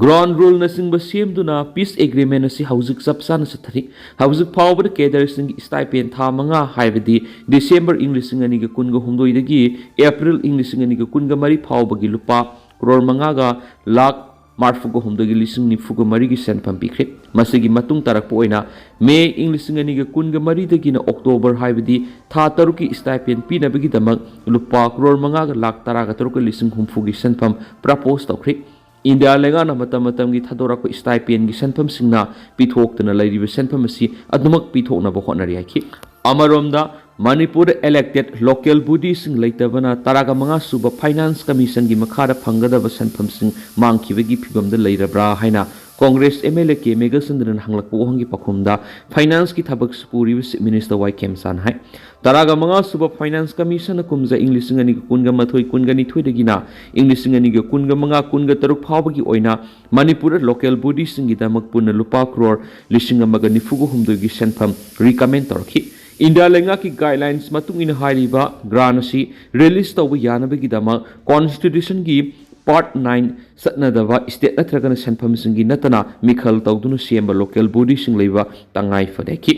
ꯒ꯭ꯔꯥꯎꯟ ꯔꯨꯜꯅꯆꯤꯡꯕ ꯁꯦꯝꯗꯨꯅ ꯄꯤꯁ ꯑꯦꯒ꯭ꯔꯤꯃꯦꯟ ꯑꯁꯤ ꯍꯧꯖꯤꯛ ꯆꯞ ꯆꯥꯅ ꯆꯠꯊꯔꯤ꯫ ꯍꯧꯖꯤꯛ ꯐꯥꯎꯕꯗ ꯀꯦꯗꯔꯁꯤꯡꯒꯤ ꯁ꯭ꯇꯥꯏꯄꯦꯟ ꯊꯥ ꯃꯉꯥ, ꯍꯥꯏꯕꯗꯤ ꯗꯤꯁꯦꯝꯕꯔ ꯏꯪ ꯂꯤꯁꯤꯡ ꯑꯅꯤꯒ ꯀꯨꯟꯒ ꯍꯨꯝꯗꯣꯏꯗꯒꯤ ꯑꯦꯄ꯭ꯔꯤꯜ ꯏꯪ ꯂꯤꯁꯤꯡ ꯑꯅꯤꯒ ꯀꯨꯟꯒ ꯃꯔꯤ ꯐꯥꯎꯕꯒꯤ ꯂꯨꯄꯥ ꯀ꯭ꯔꯣꯔ ꯃꯉꯥꯒ ꯂꯥꯈ ꯃꯔꯤꯐꯨꯒ ꯍꯨꯝꯗꯣꯏꯒꯤ ꯂꯤꯁꯤꯡ ꯅꯤꯐꯨꯒ ꯃꯔꯤꯒꯤ ꯁꯦꯟꯐꯝ ꯄꯤꯈ꯭ꯔꯦ꯫ ꯃꯁꯤꯒꯤ ꯃꯇꯨꯡ ꯇꯥꯔꯛꯄ ꯑꯣꯏꯅ ꯃꯦ ꯏꯪ ꯂꯤꯁꯤꯡ ꯑꯅꯤꯒ ꯀꯨꯟꯒ ꯃꯔꯤꯗꯒꯤꯅ ꯑꯣꯛꯇꯣꯕꯔ, ꯍꯥꯏꯕꯗꯤ ꯊꯥ ꯇꯔꯨꯛꯀꯤ stipend ꯄꯤꯅꯕꯒꯤꯗꯃꯛ ꯂꯨꯄꯥ ꯀ꯭ꯔꯣꯔ ꯃꯉꯥꯒ ꯂꯥꯈ ꯇꯔꯥꯒ ꯇꯔꯨꯛꯀ ꯂꯤꯁꯤꯡ ꯍꯨꯝꯐꯨꯒꯤ ꯁꯦꯟꯐꯝ propose ꯇꯧꯈ꯭ꯔꯦ꯫ ꯏꯟꯗꯤꯌꯥ ꯂꯩꯉꯥꯛꯅ ꯃꯇꯝ ꯃꯇꯝꯒꯤ ꯊꯥꯗꯣꯔꯛꯄ stipendꯒꯤ ꯁꯦꯟꯐꯝꯁꯤꯡꯅ ꯄꯤꯊꯣꯛꯇꯨꯅ ꯂꯩꯔꯤꯕ ꯁꯦꯟꯐꯝ ꯑꯁꯤ ꯑꯗꯨꯃꯛ ꯄꯤꯊꯣꯛꯅꯕ ꯍꯣꯠꯅꯔꯤ ꯍꯥꯏꯈꯤ꯫ ꯑꯃꯔꯣꯝꯗ, ꯃꯅꯤꯄꯨꯔꯗ elected local bodyꯁꯤꯡ ꯂꯩꯇꯕꯅ ꯇꯔꯥꯒ ꯃꯉꯥ ꯁꯨꯕ Finance Commissionꯒꯤ ꯃꯈꯥꯗ ꯐꯪꯒꯗꯕ ꯁꯦꯟꯐꯝꯁꯤꯡ ꯃꯥꯡꯈꯤꯕꯒꯤ ꯐꯤꯚꯝꯗ ꯂꯩꯔꯕ꯭ꯔꯥ ꯍꯥꯏꯅ ꯀꯣꯡꯒ꯭ꯔꯦꯁ MLA ꯀꯦ ꯃꯦꯘꯆꯟꯗ꯭ꯔꯅ ꯍꯪꯂꯛꯄ ꯋꯥꯍꯪꯒꯤ ꯄꯥꯎꯈꯨꯝꯗ Financeꯀꯤ ꯊꯕꯛ ꯄꯨꯔꯤꯕ Chief Minister ꯋꯥꯏ ꯈꯦꯝꯆꯥꯅ ꯍꯥꯏ, ꯇꯔꯥꯒ ꯃꯉꯥ ꯁꯨꯕ Finance Commissionꯅ ꯀꯨꯝꯖꯥ ꯏꯪ ꯂꯤꯁꯤꯡ ꯑꯅꯤꯒ ꯀꯨꯟꯒ ꯃꯥꯊꯣꯏ ꯀꯨꯟꯒ ꯅꯤꯊꯣꯏꯗꯒꯤꯅ ꯏꯪ ꯂꯤꯁꯤꯡ ꯑꯅꯤꯒ ꯀꯨꯟꯒ ꯃꯉꯥ ꯀꯨꯟꯒ ꯇꯔꯨꯛ ꯐꯥꯎꯕꯒꯤ ꯑꯣꯏꯅ ꯃꯅꯤꯄꯨꯔꯗ local bodyꯁꯤꯡꯒꯤꯗꯃꯛ ꯄꯨꯟꯅ ꯂꯨꯄꯥ ꯀ꯭ꯔꯣꯔ ꯂꯤꯁꯤꯡ ꯑꯃꯒ ꯅꯤꯐꯨꯒ ꯍꯨꯝꯗꯣꯏꯒꯤ ꯁꯦꯟꯐꯝ recommend ꯇꯧꯔꯛꯈꯤ꯫ ꯏꯟꯗꯤꯌꯥ ꯂꯩꯉꯥꯛꯀꯤ guidelines ꯃꯇꯨꯡ ꯏꯟꯅ ꯍꯥꯏꯔꯤꯕ grant ꯑꯁꯤ release ꯇꯧꯕ ꯌꯥꯅꯕꯒꯤꯗꯃꯛ Constitutionꯒꯤ part nine ꯆꯠꯅꯗꯕ state ꯅꯠꯇ꯭ꯔꯒꯅ ꯁꯦꯟꯐꯝꯁꯤꯡꯒꯤ ꯅꯠꯇꯅ ꯃꯤꯈꯜ ꯇꯧꯗꯨꯅ ꯁꯦꯝꯕ local bodyꯁꯤꯡ ꯂꯩꯕ ꯇꯉꯥꯏ ꯐꯗꯦ ꯍꯥꯏꯈꯤ꯫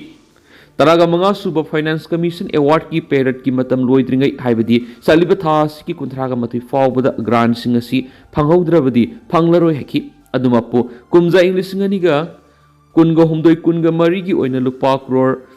ꯇꯔꯥꯒ ꯃꯉꯥ ꯁꯨꯕ Finance Commission awardꯀꯤ periodꯀꯤ ꯃꯇꯝ ꯂꯣꯏꯗ꯭ꯔꯤꯉꯩ, ꯍꯥꯏꯕꯗꯤ ꯆꯠꯂꯤꯕ ꯊꯥ ꯑꯁꯤꯒꯤ ꯀꯨꯟꯊ꯭ꯔꯥꯒ ꯃꯥꯊꯣꯏ ꯐꯥꯎꯕꯗ grantꯁꯤꯡ ꯑꯁꯤ ꯐꯪꯍꯧꯗ꯭ꯔꯕꯗꯤ ꯐꯪꯂꯔꯣꯏ ꯍꯥꯏꯈꯤ꯫ ꯑꯗꯨꯃꯛꯄꯨ, ꯀꯨꯝꯖꯥ ꯏꯪ ꯂꯤꯁꯤꯡ ꯑꯅꯤꯒ ꯀꯨꯟꯒ ꯍꯨꯝꯗꯣꯏ ꯀꯨꯟꯒ ꯃꯔꯤꯒꯤ ꯑꯣꯏꯅ ꯂꯨꯄꯥ ꯀ꯭ꯔꯣꯔ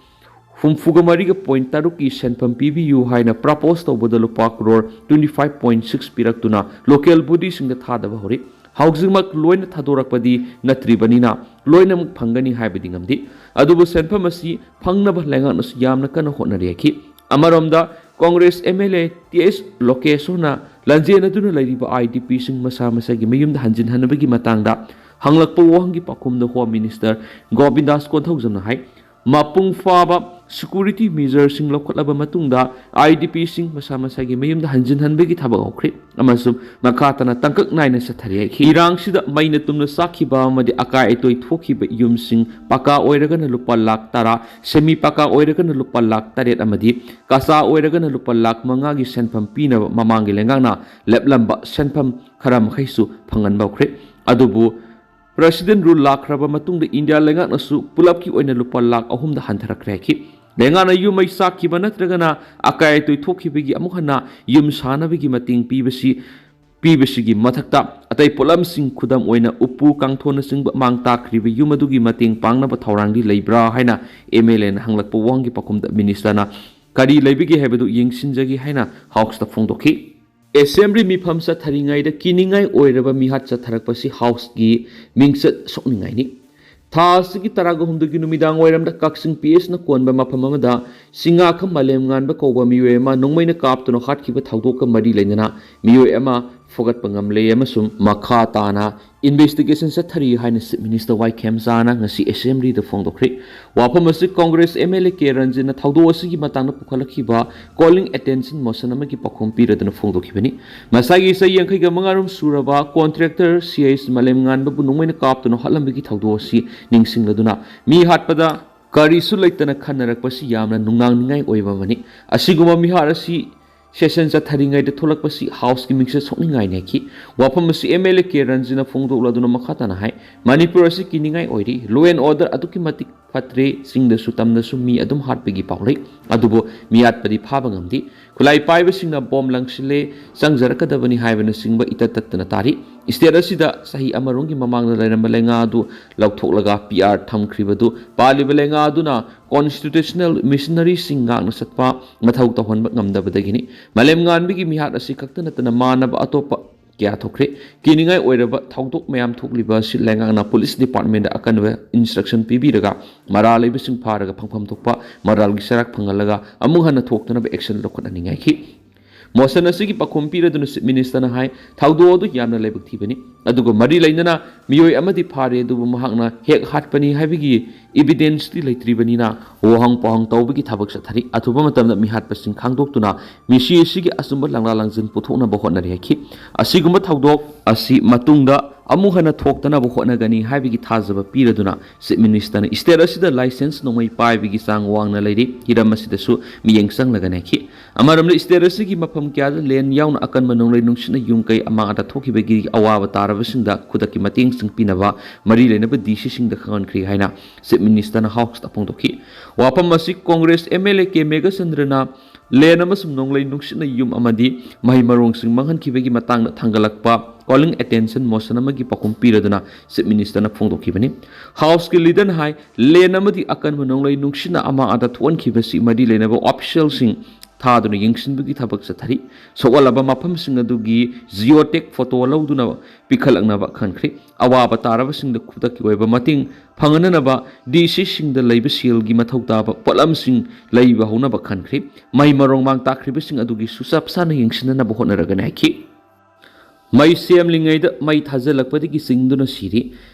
ꯍꯨꯝꯐꯨꯒ ꯃꯔꯤꯒ point ꯇꯔꯨꯛꯀꯤ ꯁꯦꯟꯐꯝ ꯄꯤꯕꯤꯌꯨ ꯍꯥꯏꯅ propose ꯇꯧꯕꯗ ꯂꯨꯄꯥ crore twenty five point six ꯄꯤꯔꯛꯇꯨꯅ local bodyꯁꯤꯡꯗ ꯊꯥꯗꯕ ꯍꯧꯔꯤ꯫ ꯍꯧꯖꯤꯛꯃꯛ ꯂꯣꯏꯅ ꯊꯥꯗꯣꯔꯛꯄꯗꯤ ꯅꯠꯇ꯭ꯔꯤꯕꯅꯤꯅ ꯂꯣꯏꯅꯃꯛ ꯐꯪꯒꯅꯤ ꯍꯥꯏꯕꯗꯤ ꯉꯝꯗꯦ꯫ ꯑꯗꯨꯕꯨ ꯁꯦꯟꯐꯝ ꯑꯁꯤ ꯐꯪꯅꯕ ꯂꯩꯉꯥꯛꯅꯁꯨ ꯌꯥꯝꯅ ꯀꯟꯅ ꯍꯣꯠꯅꯔꯤ ꯍꯥꯏꯈꯤ꯫ ꯑꯃꯔꯣꯝꯗ, ꯀꯣꯡꯒ꯭ꯔꯦꯁ MLA ꯇꯤ ꯑꯦꯁ ꯂꯣꯀꯦꯁꯣꯔꯅ ꯂꯥꯟꯖꯦꯟꯅꯗꯨꯅ ꯂꯩꯔꯤꯕ IDPꯁꯤꯡ ꯃꯁꯥ ꯃꯁꯥꯒꯤ ꯃꯌꯨꯝꯗ ꯍꯟꯖꯤꯟꯍꯟꯅꯕꯒꯤ ꯃꯇꯥꯡꯗ ꯍꯪꯂꯛꯄ ꯋꯥꯍꯪꯒꯤ ꯄꯥꯎꯈꯨꯝꯗ Home Minister ꯒꯣꯕꯤꯟꯗꯥꯁ ꯀꯣꯟꯊꯧꯖꯝꯅ ꯍꯥꯏ, ꯃꯄꯨꯡ ꯐꯥꯕ security measureꯁꯤꯡ ꯂꯧꯈꯠꯂꯕ ꯃꯇꯨꯡꯗ IDPꯁꯤꯡ ꯃꯁꯥ ꯃꯁꯥꯒꯤ ꯃꯌꯨꯝꯗ ꯍꯟꯖꯤꯟꯍꯟꯕꯒꯤ ꯊꯕꯛ ꯍꯧꯈ꯭ꯔꯦ ꯑꯃꯁꯨꯡ ꯃꯈꯥ ꯇꯥꯅ ꯇꯥꯡꯀꯛ ꯅꯥꯏꯅ ꯆꯠꯊꯔꯤ ꯍꯥꯏꯈꯤ꯫ ꯏꯔꯥꯡꯁꯤꯗ ꯃꯩꯅ ꯇꯨꯝꯅ ꯆꯥꯛꯈꯤꯕ ꯑꯃꯗꯤ ꯑꯀꯥꯏ ꯑꯇꯣꯏ ꯊꯣꯛꯈꯤꯕ ꯌꯨꯝꯁꯤꯡ ꯄꯀꯥ ꯑꯣꯏꯔꯒꯅ ꯂꯨꯄꯥ ꯂꯥꯈ ꯇꯔꯥ, semi ꯄꯀꯥ ꯑꯣꯏꯔꯒꯅ ꯂꯨꯄꯥ ꯂꯥꯈ ꯇꯔꯦꯠ ꯑꯃꯗꯤ ꯀꯆꯥ ꯑꯣꯏꯔꯒꯅ ꯂꯨꯄꯥ ꯂꯥꯈ ꯃꯉꯥꯒꯤ ꯁꯦꯟꯐꯝ ꯄꯤꯅꯕ ꯃꯃꯥꯡꯒꯤ ꯂꯩꯉꯥꯛꯅ ꯂꯦꯞꯂꯝꯕ ꯁꯦꯟꯐꯝ ꯈꯔ ꯃꯈꯩꯁꯨ ꯐꯪꯍꯟꯕ ꯍꯧꯈ꯭ꯔꯦ꯫ ꯑꯗꯨꯕꯨ President Rule ꯂꯥꯛꯈ꯭ꯔꯕ ꯃꯇꯨꯡꯗ ꯏꯟꯗꯤꯌꯥ ꯂꯩꯉꯥꯛꯅꯁꯨ ꯄꯨꯂꯞꯀꯤ ꯑꯣꯏꯅ ꯂꯨꯄꯥ ꯂꯥꯈ ꯑꯍꯨꯝꯗ ꯍꯟꯊꯔꯛꯈ꯭ꯔꯦ ꯍꯥꯏꯈꯤ꯫ ꯂꯩꯉꯥꯛꯅ ꯌꯨꯝ ꯃꯩ ꯆꯥꯛꯈꯤꯕ ꯅꯠꯇ꯭ꯔꯒꯅ ꯑꯀꯥꯏ ꯑꯇꯣꯏ ꯊꯣꯛꯈꯤꯕꯒꯤ ꯑꯃꯨꯛ ꯍꯟꯅ ꯌꯨꯝ ꯁꯥꯅꯕꯒꯤ ꯃꯇꯦꯡ ꯄꯤꯕꯁꯤ ꯄꯤꯕꯁꯤꯒꯤ ꯃꯊꯛꯇ ꯑꯇꯩ ꯄꯣꯠꯂꯝꯁꯤꯡ, ꯈꯨꯗꯝ ꯑꯣꯏꯅ ꯎꯄꯨ ꯀꯥꯡꯊꯣꯟꯅꯆꯤꯡꯕ ꯃꯥꯡ ꯇꯥꯛꯈ꯭ꯔꯤꯕ ꯌꯨꯝ ꯑꯗꯨꯒꯤ ꯃꯇꯦꯡ ꯄꯥꯡꯅꯕ ꯊꯧꯔꯥꯡꯗꯤ ꯂꯩꯕ꯭ꯔꯥ ꯍꯥꯏꯅ MLAꯅ ꯍꯪꯂꯛꯄ ꯋꯥꯍꯪꯒꯤ ꯄꯥꯎꯈꯨꯝꯗ ꯃꯤꯅꯤꯁꯇꯔꯅ ꯀꯔꯤ ꯂꯩꯕꯒꯦ ꯍꯥꯏꯕꯗꯨ ꯌꯦꯡꯁꯤꯟꯖꯒꯦ ꯍꯥꯏꯅ ꯍꯥꯎꯁꯇ ꯐꯣꯡꯗꯣꯛꯈꯤ꯫ ꯑꯦꯁꯦꯝꯕ꯭ꯂꯤ ꯃꯤꯐꯝ ꯆꯠꯊꯔꯤꯉꯩꯗ ꯀꯤꯅꯤꯡꯉꯥꯏ ꯑꯣꯏꯔꯕ ꯃꯤꯍꯥꯠ ꯆꯠꯊꯔꯛꯄꯁꯤ ꯍꯥꯎꯁꯀꯤ ꯃꯤꯡꯆꯠ ꯁꯣꯛꯅꯤꯡꯉꯥꯏꯅꯤ꯫ ꯊꯥ ꯑꯁꯤꯒꯤ ꯇꯔꯥꯒ ꯍꯨꯝꯗꯣꯏꯒꯤ ꯅꯨꯃꯤꯗꯥꯡ ꯋꯥꯏꯔꯝꯗ ꯀꯛꯆꯤꯡ PHꯅ ꯀꯣꯟꯕ ꯃꯐꯝ ꯑꯃꯗ ꯆꯤꯡꯉꯥꯈꯝ ꯃꯥꯂꯦꯝꯉꯥꯟꯕ ꯀꯧꯕ ꯃꯤꯑꯣꯏ ꯑꯃ ꯅꯣꯡꯃꯩꯅ ꯀꯥꯞꯇꯨꯅ ꯍꯥꯠꯈꯤꯕ ꯊꯧꯗꯣꯛꯀ ꯃꯔꯤ ꯂꯩꯅꯅ ꯃꯤꯑꯣꯏ ꯑꯃ ꯐꯨꯒꯠꯄ ꯉꯝꯂꯦ ꯑꯃꯁꯨꯡ ꯃꯈꯥ ꯇꯥꯅ ꯏꯟꯚꯦꯁꯇꯤꯒꯦꯁꯟ ꯆꯠꯊꯔꯤ ꯍꯥꯏꯅ ꯆꯤꯐ ꯃꯤꯅꯤꯁꯇꯔ ꯋꯥꯏ ꯈꯦꯝꯆꯥꯅ ꯉꯁꯤ ꯑꯦꯁꯦꯝꯕ꯭ꯂꯤꯗ ꯐꯣꯡꯗꯣꯛꯈ꯭ꯔꯦ꯫ ꯋꯥꯐꯝ ꯑꯁꯤ ꯀꯣꯡꯒ꯭ꯔꯦꯁ MLA ꯀꯦ ꯔꯟꯖꯤꯠꯅ ꯊꯧꯗꯣꯛ ꯑꯁꯤꯒꯤ ꯃꯇꯥꯡꯗ ꯄꯨꯈꯠꯂꯛꯈꯤꯕ ꯀꯣꯂꯤꯡ ꯑꯦꯇꯦꯟꯁꯟ ꯃꯣꯁꯟ ꯑꯃꯒꯤ ꯄꯥꯎꯈꯨꯝ ꯄꯤꯔꯗꯨꯅ ꯐꯣꯡꯗꯣꯛꯈꯤꯕꯅꯤ꯫ ꯃꯁꯥꯒꯤ ꯆꯍꯤ ꯌꯥꯡꯈꯩꯒ ꯃꯉꯥꯔꯣꯝ ꯁꯨꯔꯕ ꯀꯣꯟꯇ꯭ꯔꯦꯛꯇꯔ ꯁꯤ ꯑꯩꯆ ꯃꯥꯂꯦꯝꯉꯥꯟꯕꯕꯨ ꯅꯣꯡꯃꯩꯅ ꯀꯥꯞꯇꯨꯅ ꯍꯥꯠꯂꯝꯕꯒꯤ ꯊꯧꯗꯣꯛ ꯑꯁꯤ ꯅꯤꯡꯁꯤꯡꯂꯗꯨꯅ ꯃꯤ ꯍꯥꯠꯄꯗ ꯀꯔꯤꯁꯨ ꯂꯩꯇꯅ ꯈꯟꯅꯔꯛꯄꯁꯤ ꯌꯥꯝꯅ ꯅꯨꯡꯅꯥꯡꯅꯤꯡꯉꯥꯏ ꯑꯣꯏꯕ ꯑꯃꯅꯤ꯫ ꯑꯁꯤꯒꯨꯝꯕ ꯃꯤꯍꯥꯠ ꯑꯁꯤ ꯁꯦꯁꯟ ꯆꯠꯊꯔꯤꯉꯩꯗ ꯊꯣꯛꯂꯛꯄꯁꯤ ꯍꯥꯎꯁꯀꯤ ꯃꯤꯡꯆꯠ ꯁꯣꯛꯅꯤꯡꯉꯥꯏꯅꯦ ꯍꯥꯏꯈꯤ꯫ ꯋꯥꯐꯝ ꯑꯁꯤ MLA ꯀꯦ ꯔꯟꯖꯤꯠꯅ ꯐꯣꯡꯗꯣꯛꯂꯗꯨꯅ ꯃꯈꯥ ꯇꯥꯅ ꯍꯥꯏ, ꯃꯅꯤꯄꯨꯔ ꯑꯁꯤ ꯀꯤꯅꯤꯡꯉꯥꯏ ꯑꯣꯏꯔꯤ꯫ Law and order ꯑꯗꯨꯛꯀꯤ ꯃꯇꯤꯛ ꯐꯠꯇ꯭ꯔꯦ꯫ ꯆꯤꯡꯗꯁꯨ ꯇꯝꯗꯁꯨ ꯃꯤ ꯑꯗꯨꯝ ꯍꯥꯠꯄꯒꯤ ꯄꯥꯎ ꯂꯩ꯫ ꯑꯗꯨꯕꯨ ꯃꯤꯍꯥꯠꯄꯗꯤ ꯐꯥꯕ ꯉꯝꯗꯦ꯫ ꯈꯨꯠꯂꯥꯏ ꯄꯥꯏꯕꯁꯤꯡꯅ ꯕꯣꯝ ꯂꯪꯁꯤꯜꯂꯦ, ꯆꯪꯖꯔꯛꯀꯗꯕꯅꯤ ꯍꯥꯏꯕꯅꯆꯤꯡꯕ ꯏꯇꯠ ꯇꯠꯇꯅ ꯇꯥꯔꯤ꯫ ꯁ꯭ꯇꯦꯠ ꯑꯁꯤꯗ ꯆꯍꯤ ꯑꯃꯔꯣꯝꯒꯤ ꯃꯃꯥꯡꯗ ꯂꯩꯔꯝꯕ ꯂꯩꯉꯥꯛ ꯑꯗꯨ ꯂꯧꯊꯣꯛꯂꯒ PR ꯊꯝꯈ꯭ꯔꯤꯕꯗꯨ ꯄꯥꯜꯂꯤꯕ ꯂꯩꯉꯥꯛ ꯑꯗꯨꯅ ꯀꯣꯟꯁꯇꯤꯇ꯭ꯌꯨꯁꯅꯦꯜ ꯃꯤꯁꯅꯔꯤꯁꯤꯡ ꯉꯥꯛꯅ ꯆꯠꯄ ꯃꯊꯧ ꯇꯧꯍꯟꯕ ꯉꯝꯗꯕꯗꯒꯤꯅꯤ꯫ ꯃꯥꯂꯦꯝꯉꯥꯟꯕꯒꯤ ꯃꯤꯍꯥꯠ ꯑꯁꯤ ꯈꯛꯇ ꯅꯠꯇꯅ ꯃꯥꯟꯅꯕ ꯑꯇꯣꯞꯄ ꯀꯌꯥ ꯊꯣꯛꯈ꯭ꯔꯦ꯫ ꯀꯤꯅꯤꯡꯉꯥꯏ ꯑꯣꯏꯔꯕ ꯊꯧꯗꯣꯛ ꯃꯌꯥꯝ ꯊꯣꯛꯂꯤꯕ ꯑꯁꯤ ꯂꯩꯉꯥꯛꯅ ꯄꯨꯂꯤꯁ ꯗꯤꯄꯥꯔꯠꯃꯦꯟꯗ ꯑꯀꯟꯕ ꯏꯟꯁꯇ꯭ꯔꯛꯁꯟ ꯄꯤꯕꯤꯔꯒ ꯃꯔꯥꯜ ꯂꯩꯕꯁꯤꯡ ꯐꯥꯔꯒ ꯐꯪꯐꯝ ꯊꯣꯛꯄ ꯃꯔꯥꯜꯒꯤ ꯆꯩꯔꯥꯛ ꯐꯪꯍꯜꯂꯒ ꯑꯃꯨꯛ ꯍꯟꯅ ꯊꯣꯛꯇꯅꯕ ꯑꯦꯛꯁꯟ ꯂꯧꯈꯠꯍꯟꯅꯤꯡꯉꯥꯏꯈꯤ꯫ ꯃꯣꯁꯟ ꯑꯁꯤꯒꯤ ꯄꯥꯎꯈꯨꯝ ꯄꯤꯔꯗꯨꯅ ꯆꯤꯐ ꯃꯤꯅꯤꯁꯇꯔꯅ ꯍꯥꯏ, ꯊꯧꯗꯣꯛ ꯑꯗꯨ ꯌꯥꯝꯅ ꯂꯥꯏꯕꯛ ꯊꯤꯕꯅꯤ꯫ ꯑꯗꯨꯒ ꯃꯔꯤ ꯂꯩꯅꯅ ꯃꯤꯑꯣꯏ ꯑꯃꯗꯤ ꯐꯥꯔꯦ, ꯑꯗꯨꯕꯨ ꯃꯍꯥꯛꯅ ꯍꯦꯛ ꯍꯥꯠꯄꯅꯤ ꯍꯥꯏꯕꯒꯤ ꯏꯚꯤꯗꯦꯟꯁꯇꯤ ꯂꯩꯇ꯭ꯔꯤꯕꯅꯤꯅ ꯋꯥꯍꯪ ꯄꯥꯎꯍꯪ ꯇꯧꯕꯒꯤ ꯊꯕꯛ ꯆꯠꯊꯔꯤ꯫ ꯑꯊꯨꯕ ꯃꯇꯝꯗ ꯃꯤꯍꯥꯠꯄꯁꯤꯡ ꯈꯪꯗꯣꯛꯇꯨꯅ ꯃꯤꯁꯤ ꯑꯁꯤꯒꯤ ꯑꯆꯨꯝꯕ ꯂꯥꯡꯂꯥ ꯂꯥꯡꯖꯤꯟ ꯄꯨꯊꯣꯛꯅꯕ ꯍꯣꯠꯅꯔꯤ ꯍꯥꯏꯈꯤ꯫ ꯑꯁꯤꯒꯨꯝꯕ ꯊꯧꯗꯣꯛ ꯑꯁꯤ ꯃꯇꯨꯡꯗ ꯑꯃꯨꯛ ꯍꯟꯅ ꯊꯣꯛꯇꯅꯕ ꯍꯣꯠꯅꯒꯅꯤ ꯍꯥꯏꯕꯒꯤ ꯊꯥꯖꯕ ꯄꯤꯔꯗꯨꯅ ꯆꯤꯐ ꯃꯤꯅꯤꯁꯇꯔꯅ ꯁ꯭ꯇꯦꯠ ꯑꯁꯤꯗ ꯂꯥꯏꯁꯦꯟꯁ ꯅꯣꯡꯃꯩ ꯄꯥꯏꯕꯒꯤ ꯆꯥꯡ ꯋꯥꯡꯅ ꯂꯩꯔꯤ꯫ ꯍꯤꯔꯝ ꯑꯁꯤꯗꯁꯨ ꯃꯤꯠꯌꯦꯡ ꯆꯪꯂꯒꯅꯤ ꯍꯥꯏꯈꯤ꯫ ꯑꯃꯔꯣꯝꯗ ꯁ꯭ꯇꯦꯠ ꯑꯁꯤꯒꯤ ꯃꯐꯝ ꯀꯌꯥꯗ ꯂꯦꯟ ꯌꯥꯎꯅ ꯑꯀꯟꯕ ꯅꯣꯡꯂꯩ ꯅꯨꯡꯁꯤꯠꯅ ꯌꯨꯝ ꯀꯩ ꯑꯃꯥꯡ ꯑꯇꯥ ꯊꯣꯛꯈꯤꯕꯒꯤ ꯑꯋꯥꯕ ꯇꯥꯔꯕꯁꯤꯡꯗ ꯈꯨꯗꯛꯀꯤ ꯃꯇꯦꯡꯁꯤꯡ ꯄꯤꯅꯕ ꯃꯔꯤ ꯂꯩꯅꯕ DCꯁꯤꯡꯗ ꯈꯪꯍꯟꯈ꯭ꯔꯦ ꯍꯥꯏꯅ ꯆꯤꯐ ꯃꯤꯅꯤꯁꯇꯔꯅ ꯍꯥꯎꯁꯇ ꯐꯣꯡꯗꯣꯛꯈꯤ꯫ ꯋꯥꯐꯝ ꯑꯁꯤ ꯀꯣꯡꯒ꯭ꯔꯦꯁ MLA ꯀꯦ ꯃꯦꯘꯆꯟꯗ꯭ꯔꯅ ꯂꯦꯟ ꯑꯃꯁꯨꯡ ꯅꯣꯡꯂꯩ ꯅꯨꯡꯁꯤꯠꯅ ꯌꯨꯝ ꯑꯃꯗꯤ ꯃꯍꯩ ꯃꯔꯣꯡꯁꯤꯡ ꯃꯥꯡꯍꯟꯈꯤꯕꯒꯤ ꯃꯇꯥꯡꯗ ꯊꯥꯡꯒꯠꯂꯛꯄ Calling Attention Motion ꯑꯃꯒꯤ ꯄꯥꯎꯈꯨꯝ ꯄꯤꯔꯗꯨꯅ Chief Minister ꯅ ꯐꯣꯡꯗꯣꯛꯈꯤꯕꯅꯤ꯫ House ꯀꯤ Leader ꯅ ꯍꯥꯏ, ꯂꯦꯟ ꯑꯃꯗꯤ ꯑꯀꯟꯕ ꯅꯣꯡꯂꯩ ꯅꯨꯡꯁꯤꯠꯅ ꯑꯃꯥ ꯑꯗ ꯊꯣꯛꯍꯟꯈꯤꯕꯁꯤ ꯃꯔꯤ ꯂꯩꯅꯕ official ꯁꯤꯡ ꯊꯥꯗꯨꯅ ꯌꯦꯡꯁꯤꯟꯕꯒꯤ ꯊꯕꯛ ꯆꯠꯊꯔꯤ꯫ ꯁꯣꯛꯍꯜꯂꯕ ꯃꯐꯝꯁꯤꯡ ꯑꯗꯨꯒꯤ geotag photo ꯂꯧꯗꯨꯅ ꯄꯤꯈꯠꯂꯛꯅꯕ ꯈꯟꯈ꯭ꯔꯤ꯫ ꯑꯋꯥꯕ ꯇꯥꯔꯕꯁꯤꯡꯗ ꯈꯨꯗꯛꯀꯤ ꯑꯣꯏꯕ ꯃꯇꯦꯡ ꯐꯪꯍꯟꯅꯅꯕ DC ꯁꯤꯡꯗ ꯂꯩꯕ ꯁꯦꯜꯒꯤ ꯃꯊꯧ ꯇꯥꯕ ꯄꯣꯠꯂꯝꯁꯤꯡ ꯂꯩꯕ ꯍꯧꯅꯕ ꯈꯟꯈ꯭ꯔꯤ꯫ ꯃꯍꯩ ꯃꯔꯣꯡ ꯃꯥꯡ ꯇꯥꯛꯈ꯭ꯔꯤꯕꯁꯤꯡ ꯑꯗꯨꯒꯤꯁꯨ ꯆꯞ ꯆꯥꯅ ꯌꯦꯡꯁꯤꯟꯅꯅꯕ ꯍꯣꯠꯅꯔꯒꯅꯤ ꯍꯥꯏꯈꯤ꯫ ꯃꯩ ꯁꯦꯝꯂꯤꯉꯩꯗ ꯃꯩ ꯊꯥꯖꯤꯜꯂꯛꯄꯗꯒꯤ ꯆꯤꯡꯗꯨꯅ ꯁꯤꯔꯤ꯫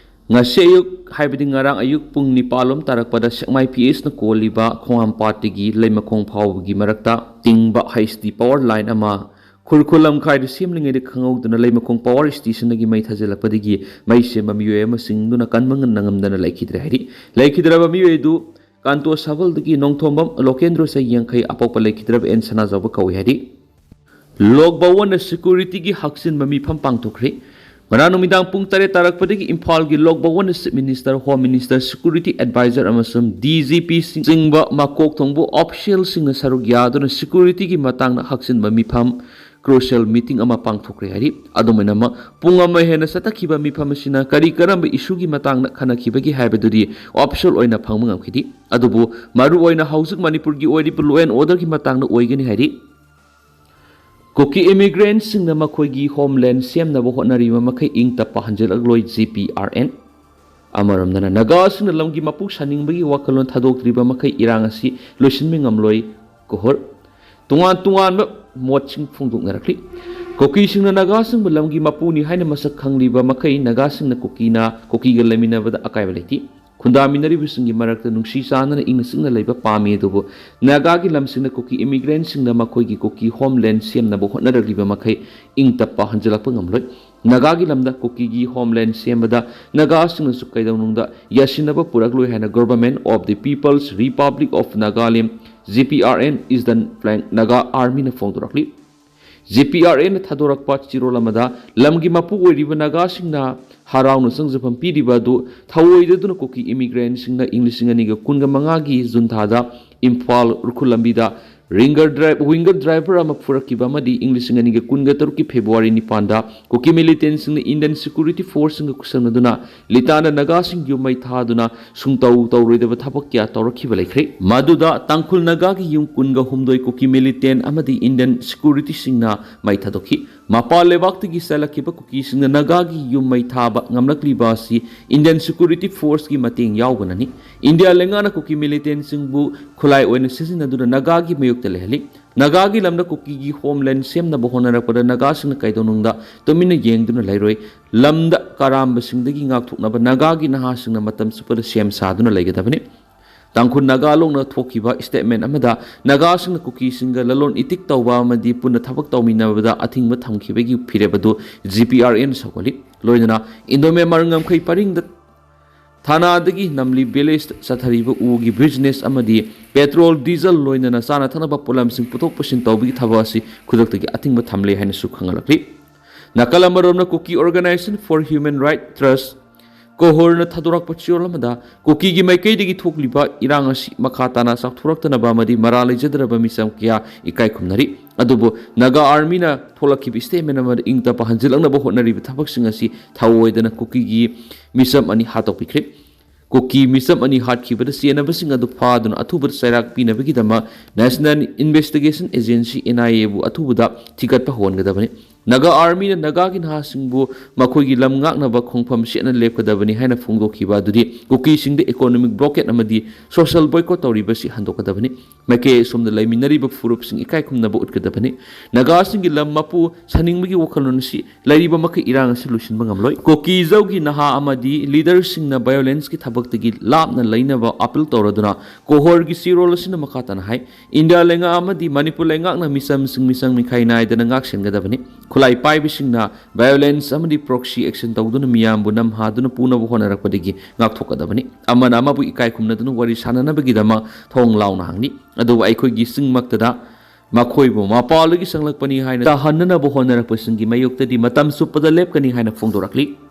ꯉꯁꯤ ꯑꯌꯨꯛ, ꯍꯥꯏꯕꯗꯤ ꯉꯔꯥꯡ ꯑꯌꯨꯛ ꯄꯨꯡ ꯅꯤꯄꯥꯜ ꯂꯣꯝ ꯇꯥꯔꯛꯄꯗ ꯁꯦꯛꯃꯥꯏ PS ꯅ ꯀꯣꯜꯂꯤꯕ ꯈꯣꯡꯍꯥꯝꯄꯥꯠꯇꯒꯤ ꯂꯩꯃꯈꯣꯡ ꯐꯥꯎꯕꯒꯤ ꯃꯔꯛꯇ ꯇꯤꯡꯕ H T power line ꯑꯃ ꯈꯨꯔꯈꯨꯜ ꯂꯝꯈꯥꯏꯗ ꯁꯦꯝꯂꯤꯉꯩꯗ ꯈꯪꯍꯧꯗꯅ ꯂꯩꯃꯈꯣꯡ power station ꯗꯒꯤ ꯃꯩ ꯊꯥꯖꯤꯜꯂꯛꯄꯗꯒꯤ ꯃꯩ ꯁꯦꯝꯕ ꯃꯤꯑꯣꯏ ꯑꯃ ꯆꯤꯡꯗꯨꯅ ꯀꯟꯕ ꯅꯪꯉꯝꯗꯅ ꯂꯩꯈꯤꯗ꯭ꯔꯦ ꯍꯥꯏꯔꯤ꯫ ꯂꯩꯈꯤꯗ꯭ꯔꯕ ꯃꯤꯑꯣꯏ ꯑꯗꯨ ꯀꯥꯟꯇꯣ ꯁꯥꯕꯜꯗꯒꯤ ꯅꯣꯡꯊꯣꯝꯕꯝ ꯂꯣꯀꯦꯟꯗ꯭ꯔꯣ, ꯆꯍꯤ ꯌꯥꯡꯈꯩ, ꯑꯄꯣꯛꯄ ꯂꯩꯈꯤꯗ꯭ꯔꯕ ꯑꯦꯟ ꯁꯅꯥꯖꯥꯎꯕ ꯀꯧꯏ ꯍꯥꯏꯔꯤ꯫ ꯂꯣꯛ ꯚꯋꯟꯗ security ꯒꯤ ꯍꯥꯞꯆꯤꯟꯕ ꯃꯤꯐꯝ ꯄꯥꯡꯊꯣꯛꯈ꯭ꯔꯦ꯫ ꯉꯔꯥꯡ ꯅꯨꯃꯤꯗꯥꯡ ꯄꯨꯡ ꯇꯔꯦꯠ ꯇꯥꯔꯛꯄꯗꯒꯤ ꯏꯝꯐꯥꯜꯒꯤ ꯂꯣꯛ ꯚꯋꯟꯗ Chief Minister, Home Minister, Security Advisor ꯑꯃꯁꯨꯡ DGP ꯁꯤꯡ ꯆꯤꯡꯕ ꯃꯀꯣꯛ ꯊꯣꯡꯕ official ꯁꯤꯡꯅ ꯁꯔꯨꯛ ꯌꯥꯗꯨꯅ security ꯒꯤ ꯃꯇꯥꯡꯗ ꯍꯥꯞꯆꯤꯟꯕ ꯃꯤꯐꯝ, crucial meeting ꯑꯃ ꯄꯥꯡꯊꯣꯛꯈ꯭ꯔꯦ ꯍꯥꯏꯔꯤ꯫ ꯑꯗꯨꯃꯥꯏꯅꯃꯛ ꯄꯨꯡ ꯑꯃ ꯍꯦꯟꯅ ꯆꯠꯊꯈꯤꯕ ꯃꯤꯐꯝ ꯑꯁꯤꯅ ꯀꯔꯤ ꯀꯔꯝꯕ issue ꯒꯤ ꯃꯇꯥꯡꯗ ꯈꯟꯅꯈꯤꯕꯒꯦ ꯍꯥꯏꯕꯗꯨꯗꯤ official ꯑꯣꯏꯅ ꯐꯪꯕ ꯉꯝꯈꯤꯗꯦ꯫ ꯑꯗꯨꯕꯨ ꯃꯔꯨꯑꯣꯏꯅ ꯍꯧꯖꯤꯛ ꯃꯅꯤꯄꯨꯔꯒꯤ ꯑꯣꯏꯔꯤꯕ law and order ꯒꯤ ꯃꯇꯥꯡꯗ ꯑꯣꯏꯒꯅꯤ ꯍꯥꯏꯔꯤ꯫ ꯀꯨꯀꯤ immigrant ꯁꯤꯡꯅ ꯃꯈꯣꯏꯒꯤ homeland ꯁꯦꯝꯅꯕ ꯍꯣꯠꯅꯔꯤꯕ ꯃꯈꯩ ꯏꯪ ꯇꯞꯄ ꯍꯟꯖꯤꯜꯂꯛꯂꯣꯏ, GPRN꯫ ꯑꯃꯔꯣꯝꯗꯅ ꯅꯥꯒꯥꯁꯤꯡꯅ ꯂꯝꯒꯤ ꯃꯄꯨ ꯁꯥꯅꯤꯡꯕꯒꯤ ꯋꯥꯈꯜꯂꯣꯟ ꯊꯥꯗꯣꯛꯇ꯭ꯔꯤꯕ ꯃꯈꯩ ꯏꯔꯥꯡ ꯑꯁꯤ ꯂꯣꯏꯁꯤꯟꯕ ꯉꯝꯂꯣꯏ, ꯀꯨꯍꯨꯔ꯫ ꯇꯣꯉꯥꯟ ꯇꯣꯉꯥꯟꯕ ꯃꯣꯠꯁꯤꯡ ꯐꯣꯡꯗꯣꯛꯅꯔꯛꯂꯤ꯫ ꯀꯨꯀꯤꯁꯤꯡꯅ ꯅꯥꯒꯥꯁꯤꯡꯕꯨ ꯂꯝꯒꯤ ꯃꯄꯨꯅꯤ ꯍꯥꯏꯅ ꯃꯁꯛ ꯈꯪꯂꯤꯕ ꯃꯈꯩ ꯅꯥꯒꯥꯁꯤꯡꯅ ꯀꯨꯀꯤꯅ, ꯀꯨꯀꯤꯒ ꯂꯩꯃꯤꯟꯅꯕꯗ ꯑꯀꯥꯏꯕ ꯂꯩꯇꯦ꯫ ꯈꯨꯟꯗꯥꯃꯤꯟꯅꯔꯤꯕꯁꯤꯡꯒꯤ ꯃꯔꯛꯇ ꯅꯨꯡꯁꯤ ꯆꯥꯟꯅꯅ ꯏꯪꯅ ꯆꯤꯛꯅ ꯂꯩꯕ ꯄꯥꯝꯃꯤ, ꯑꯗꯨꯕꯨ ꯅꯥꯒꯥꯒꯤ ꯂꯝꯁꯤꯡꯅ ꯀꯨꯀꯤ immigrant ꯁꯤꯡꯅ ꯃꯈꯣꯏꯒꯤ ꯀꯨꯀꯤ homeland ꯁꯦꯝꯅꯕ ꯍꯣꯠꯅꯔꯛꯂꯤꯕ ꯃꯈꯩ ꯏꯪ ꯇꯞꯄ ꯍꯟꯖꯤꯜꯂꯛꯄ ꯉꯝꯂꯣꯏ꯫ ꯅꯥꯒꯥꯒꯤ ꯂꯝꯗ ꯀꯨꯀꯤꯒꯤ homeland ꯁꯦꯝꯕꯗ ꯅꯥꯒꯥꯁꯤꯡꯅꯁꯨ ꯀꯩꯗꯧꯅꯨꯡꯗ ꯌꯥꯁꯤꯟꯅꯕ ꯄꯨꯔꯛꯂꯣꯏ ꯍꯥꯏꯅ Government of the People's Republic of Nagaland, GPRN, Eastern Flank Naga Army ꯅ ꯐꯣꯡꯗꯣꯔꯛꯂꯤ꯫ GPRN ꯅ ꯊꯥꯗꯣꯔꯛꯄ ꯆꯤꯔꯣꯜ ꯑꯃꯗ ꯂꯝꯒꯤ ꯃꯄꯨ ꯑꯣꯏꯔꯤꯕ ꯅꯥꯒꯥꯁꯤꯡꯅ ꯍꯔꯥꯎꯅ ꯆꯪꯖꯐꯝ ꯄꯤꯔꯤꯕ ꯑꯗꯨ ꯊꯧꯑꯣꯏꯗꯗꯨꯅ ꯀꯨꯀꯤ immigrant ꯁꯤꯡꯅ ꯏꯪ ꯂꯤꯁꯤꯡ ꯑꯅꯤꯒ ꯀꯨꯟꯒ ꯃꯉꯥꯒꯤ ꯖꯨꯟ ꯊꯥꯗ ꯏꯝꯐꯥꯜ ꯎꯈ꯭ꯔꯨꯜ ꯂꯝꯕꯤꯗ Ringer drive, winger driver ꯑꯃ ꯐꯨꯔꯛꯈꯤꯕ ꯑꯃꯗꯤ ꯏꯪ ꯂꯤꯁꯤꯡ ꯑꯅꯤꯒ ꯀꯨꯟꯒ ꯇꯔꯨꯛꯀꯤ ꯐꯦꯕ꯭ꯔꯨꯋꯥꯔꯤ ꯅꯤꯄꯥꯟꯗ ꯀꯨꯀꯤ ꯃꯤꯂꯤꯇꯦꯟꯁꯤꯡꯅ ꯏꯟꯗꯤꯌꯟ ꯁꯦꯀ꯭ꯌꯨꯔꯤꯇꯤ ꯐꯣꯔꯁꯁꯤꯡꯒ ꯈꯨꯠꯁꯝꯅꯗꯨꯅ ꯂꯤꯇꯥꯟꯗ ꯅꯥꯒꯥꯁꯤꯡ ꯌꯨꯝ ꯃꯩ ꯊꯥꯗꯨꯅ ꯁꯨꯡꯇꯧ ꯇꯧꯔꯣꯏꯗꯕ ꯊꯕꯛ ꯀꯌꯥ ꯇꯧꯔꯛꯈꯤꯕ ꯂꯩꯈ꯭ꯔꯦ꯫ ꯃꯗꯨꯗ ꯇꯥꯡꯈꯨꯜ ꯅꯥꯒꯥꯒꯤ ꯌꯨꯝ ꯀꯨꯟꯒ ꯍꯨꯝꯗꯣꯏ ꯀꯨꯀꯤ ꯃꯤꯂꯤꯇꯦꯟ ꯑꯃꯗꯤ ꯏꯟꯗꯤꯌꯟ ꯁꯦꯀ꯭ꯌꯨꯔꯤꯇꯤꯁꯤꯡꯅ ꯃꯩ ꯊꯥꯗꯣꯛꯈꯤ꯫ ꯃꯄꯥꯟ ꯂꯩꯕꯥꯛꯇꯒꯤ ꯆꯠꯂꯛꯈꯤꯕ ꯀꯨꯀꯤꯁꯤꯡꯅ ꯅꯥꯒꯥꯒꯤ ꯌꯨꯝ ꯃꯩ ꯊꯥꯕ ꯉꯝꯂꯛꯂꯤꯕ ꯑꯁꯤ ꯏꯟꯗꯤꯌꯟ ꯁꯦꯀ꯭ꯌꯨꯔꯤꯇꯤ ꯐꯣꯔꯁꯀꯤ ꯃꯇꯦꯡ ꯌꯥꯎꯕꯅꯅꯤ꯫ ꯏꯟꯗꯤꯌꯥ ꯂꯩꯉꯥꯛꯅ ꯀꯨꯀꯤ ꯃꯤꯂꯤꯇꯦꯟꯁꯤꯡꯕꯨ ꯈꯨꯠꯂꯥꯏ ꯑꯣꯏꯅ ꯁꯤꯖꯤꯟꯅꯗꯨꯅ ꯅꯥꯒꯥꯒꯤ ꯃꯥꯌꯣꯛꯇ ꯂꯩꯍꯜꯂꯤ꯫ ꯅꯥꯒꯥꯒꯤ ꯂꯝꯗ ꯀꯨꯀꯤꯒꯤ ꯍꯣꯝꯂꯦꯟ ꯁꯦꯝꯅꯕ ꯍꯣꯠꯅꯔꯛꯄꯗ ꯅꯥꯒꯥꯁꯤꯡꯅ ꯀꯩꯗꯧꯅꯨꯡꯗ ꯇꯨꯃꯤꯟꯅ ꯌꯦꯡꯗꯨꯅ ꯂꯩꯔꯣꯏ꯫ ꯂꯝꯗ ꯀꯔꯥꯝꯕꯁꯤꯡꯗꯒꯤ ꯉꯥꯛꯊꯣꯛꯅꯕ ꯅꯥꯒꯥꯒꯤ ꯅꯍꯥꯁꯤꯡꯅ ꯃꯇꯝ ꯆꯨꯞꯄꯗ ꯁꯦꯝ ꯁꯥꯗꯨꯅ ꯂꯩꯒꯗꯕꯅꯤ꯫ ꯇꯥꯡꯈꯨꯜ ꯅꯥꯒꯥ ꯂꯣꯟꯅ ꯊꯣꯛꯈꯤꯕ ꯁ꯭ꯇꯦꯠꯃꯦꯟ ꯑꯃꯗ ꯅꯥꯒꯥꯁꯤꯡꯅ ꯀꯨꯀꯤꯁꯤꯡꯒ ꯂꯂꯣꯟ ꯏꯇꯤꯛ ꯇꯧꯕ ꯑꯃꯗꯤ ꯄꯨꯟꯅ ꯊꯕꯛ ꯇꯧꯃꯤꯟꯅꯕꯗ ꯑꯊꯤꯡꯕ ꯊꯝꯈꯤꯕꯒꯤ ꯐꯤꯔꯦꯞ ꯑꯗꯨ ꯖꯤ ꯄꯤ ꯑꯥꯔ ꯑꯦꯟ ꯁꯧꯒꯠꯂꯤ꯫ ꯂꯣꯏꯅꯅ ꯏꯟꯗꯣ ꯃ꯭ꯌꯥꯟꯃꯥꯔ ꯉꯝꯈꯩ ꯄꯔꯤꯡꯗ ꯊꯥꯅꯥꯗꯒꯤ ꯅꯝꯂꯤ ꯚꯤꯂꯦꯖꯇ ꯆꯠꯊꯔꯤꯕ ꯎꯒꯤ ꯕꯤꯖꯤꯅꯦꯁ ꯑꯃꯗꯤ ꯄꯦꯇ꯭ꯔꯣꯜ, ꯗꯤꯖꯜ ꯂꯣꯏꯅꯅ ꯆꯥꯅ ꯊꯛꯅꯕ ꯄꯣꯠꯂꯝꯁꯤꯡ ꯄꯨꯊꯣꯛ ꯄꯨꯁꯤꯟ ꯇꯧꯕꯒꯤ ꯊꯕꯛ ꯑꯁꯤ ꯈꯨꯗꯛꯇꯒꯤ ꯑꯊꯤꯡꯕ ꯊꯝꯂꯦ ꯍꯥꯏꯅꯁꯨ ꯈꯪꯍꯜꯂꯛꯂꯤ꯫ ꯅꯥꯀꯜ ꯑꯃꯔꯣꯝꯅ ꯀꯨꯀꯤ ꯑꯣꯔꯒꯅꯥꯏꯖꯦꯁꯟ ꯐꯣꯔ ꯍ꯭ꯌꯨꯃꯦꯟ ꯔꯥꯏꯠ ꯇ꯭ꯔꯁ, ꯀꯣꯍꯣꯔꯅ ꯊꯥꯗꯣꯔꯛꯄ ꯆꯦꯔꯣꯜ ꯑꯃꯗ ꯀꯨꯀꯤꯒꯤ ꯃꯥꯏꯀꯩꯗꯒꯤ ꯊꯣꯛꯂꯤꯕ ꯏꯔꯥꯡ ꯑꯁꯤ ꯃꯈꯥ ꯇꯥꯅ ꯆꯥꯎꯊꯣꯔꯛꯇꯅꯕ ꯑꯃꯗꯤ ꯃꯔꯥꯜ ꯂꯩꯖꯗ꯭ꯔꯕ ꯃꯤꯆꯝ ꯀꯌꯥ ꯏꯀꯥꯏ ꯈꯨꯝꯅꯔꯤ꯫ ꯑꯗꯨꯕꯨ ꯅꯥꯒꯥ ꯑꯥꯔꯃꯤꯅ ꯊꯣꯛꯂꯛꯈꯤꯕ ꯁ꯭ꯇꯦꯠꯃꯦꯟ ꯑꯃꯗ ꯏꯪ ꯇꯞꯄ ꯍꯟꯖꯤꯜꯂꯛꯅꯕ ꯍꯣꯠꯅꯔꯤꯕ ꯊꯕꯛꯁꯤꯡ ꯑꯁꯤ ꯊꯧꯑꯣꯏꯗꯅ ꯀꯨꯀꯤꯒꯤ ꯃꯤꯆꯝ ꯑꯅꯤ ꯍꯥꯠꯇꯣꯛꯄꯤꯈ꯭ꯔꯦ꯫ ꯀꯨꯀꯤ ꯃꯤꯆꯝ ꯑꯅꯤ ꯍꯥꯠꯈꯤꯕꯗ ꯆꯦꯟꯅꯕꯁꯤꯡ ꯑꯗꯨ ꯐꯥꯗꯨꯅ ꯑꯊꯨꯕꯗ ꯆꯩꯔꯥꯛ ꯄꯤꯅꯕꯒꯤꯗꯃꯛ ꯅꯦꯁꯅꯦꯜ ꯏꯟꯚꯦꯁꯇꯤꯒꯦꯁꯟ ꯑꯦꯖꯦꯟꯁꯤ, ꯑꯦꯟ ꯑꯥꯏ ꯑꯦꯕꯨ ꯑꯊꯨꯕꯗ ꯊꯤꯒꯠꯄ ꯍꯧꯍꯟꯒꯗꯕꯅꯤ꯫ ꯅꯥꯒꯥ ꯑꯥꯔꯃꯤꯅ ꯅꯥꯒꯥꯒꯤ ꯅꯍꯥꯁꯤꯡꯕꯨ ꯃꯈꯣꯏꯒꯤ ꯂꯝ ꯉꯥꯛꯅꯕ ꯈꯣꯡꯐꯝ ꯁꯦꯠꯅ ꯂꯦꯞꯀꯗꯕꯅꯤ ꯍꯥꯏꯅ ꯐꯣꯡꯗꯣꯛꯈꯤꯕ ꯑꯗꯨꯗꯤ ꯀꯨꯀꯤꯁꯤꯡꯗ ꯏꯀꯣꯅꯣꯃꯤꯛ ꯕ꯭ꯂꯣꯀꯦꯠ ꯑꯃꯗꯤ ꯁꯣꯁꯤꯌꯦꯜ ꯕꯣꯏꯀꯣꯠ ꯇꯧꯔꯤꯕꯁꯤ ꯍꯟꯗꯣꯛꯀꯗꯕꯅꯤ꯫ ꯃꯥꯏꯀꯩ ꯑꯁꯣꯝꯗ ꯂꯩꯃꯤꯟꯅꯔꯤꯕ ꯐꯨꯔꯨꯞꯁꯤꯡ ꯏꯀꯥꯏ ꯈꯨꯝꯅꯕ ꯎꯠꯀꯗꯕꯅꯤ꯫ ꯅꯥꯒꯥꯁꯤꯡꯒꯤ ꯂꯝ ꯃꯄꯨ ꯁꯥꯅꯤꯡꯕꯒꯤ ꯋꯥꯈꯜꯂꯣꯟ ꯑꯁꯤ ꯂꯩꯔꯤꯕ ꯃꯈꯩ ꯏꯔꯥꯡ ꯑꯁꯤ ꯂꯣꯏꯁꯤꯟꯕ ꯉꯝꯂꯣꯏ꯫ ꯀꯨꯀꯤꯖꯧꯒꯤ ꯅꯍꯥ ꯑꯃꯗꯤ ꯂꯤꯗꯔꯁꯤꯡꯅ ꯚꯥꯏꯑꯣꯂꯦꯟꯁꯀꯤ ꯊꯕꯛꯇꯒꯤ ꯂꯥꯞꯅ ꯂꯩꯅꯕ ꯑꯄꯤꯜ ꯇꯧꯔꯗꯨꯅ ꯀꯣꯍꯣꯔꯒꯤ ꯆꯦꯔꯣꯜ ꯑꯁꯤꯅ ꯃꯈꯥ ꯇꯥꯅ ꯍꯥꯏ, ꯏꯟꯗꯤꯌꯥ ꯂꯩꯉꯥꯛ ꯑꯃꯗꯤ ꯃꯅꯤꯄꯨꯔ ꯂꯩꯉꯥꯛꯅ ꯃꯤꯆꯝꯁꯤꯡ ꯃꯤꯆꯪ ꯃꯤꯈꯥꯏ ꯅꯥꯏꯗꯅ ꯉꯥꯛ ꯁꯦꯟꯒꯗꯕꯅꯤ꯫ ꯈꯨꯠꯂꯥꯏ ꯄꯥꯏꯕꯁꯤꯡꯅ ꯚꯥꯏꯑꯣꯂꯦꯟꯁ ꯑꯃꯗꯤ ꯄ꯭ꯔꯣꯛꯁꯤ ꯑꯦꯛꯁꯟ ꯇꯧꯗꯨꯅ ꯃꯤꯌꯥꯝꯕꯨ ꯅꯝꯍꯥꯗꯨꯅ ꯄꯨꯅꯕ ꯍꯣꯠꯅꯔꯛꯄꯗꯒꯤ ꯉꯥꯛꯊꯣꯛꯀꯗꯕꯅꯤ꯫ ꯑꯃꯅ ꯑꯃꯕꯨ ꯏꯀꯥꯏ ꯈꯨꯝꯅꯗꯨꯅ ꯋꯥꯔꯤ ꯁꯥꯟꯅꯅꯕꯒꯤꯗꯃꯛ ꯊꯣꯡ ꯂꯥꯎꯅ ꯍꯥꯡꯂꯤ꯫ ꯑꯗꯨꯕꯨ ꯑꯩꯈꯣꯏꯒꯤ ꯆꯤꯡꯃꯛꯇꯗ ꯃꯈꯣꯏꯕꯨ ꯃꯄꯥꯟꯗꯒꯤ ꯆꯪꯂꯛꯄꯅꯤ ꯍꯥꯏꯅ ꯇꯥꯍꯟꯅꯅꯕ ꯍꯣꯠꯅꯔꯛꯄꯁꯤꯡꯒꯤ ꯃꯥꯌꯣꯛꯇꯗꯤ ꯃꯇꯝ ꯆꯨꯞꯄꯗ ꯂꯦꯞꯀꯅꯤ ꯍꯥꯏꯅ ꯐꯣꯡꯗꯣꯔꯛꯂꯤ꯫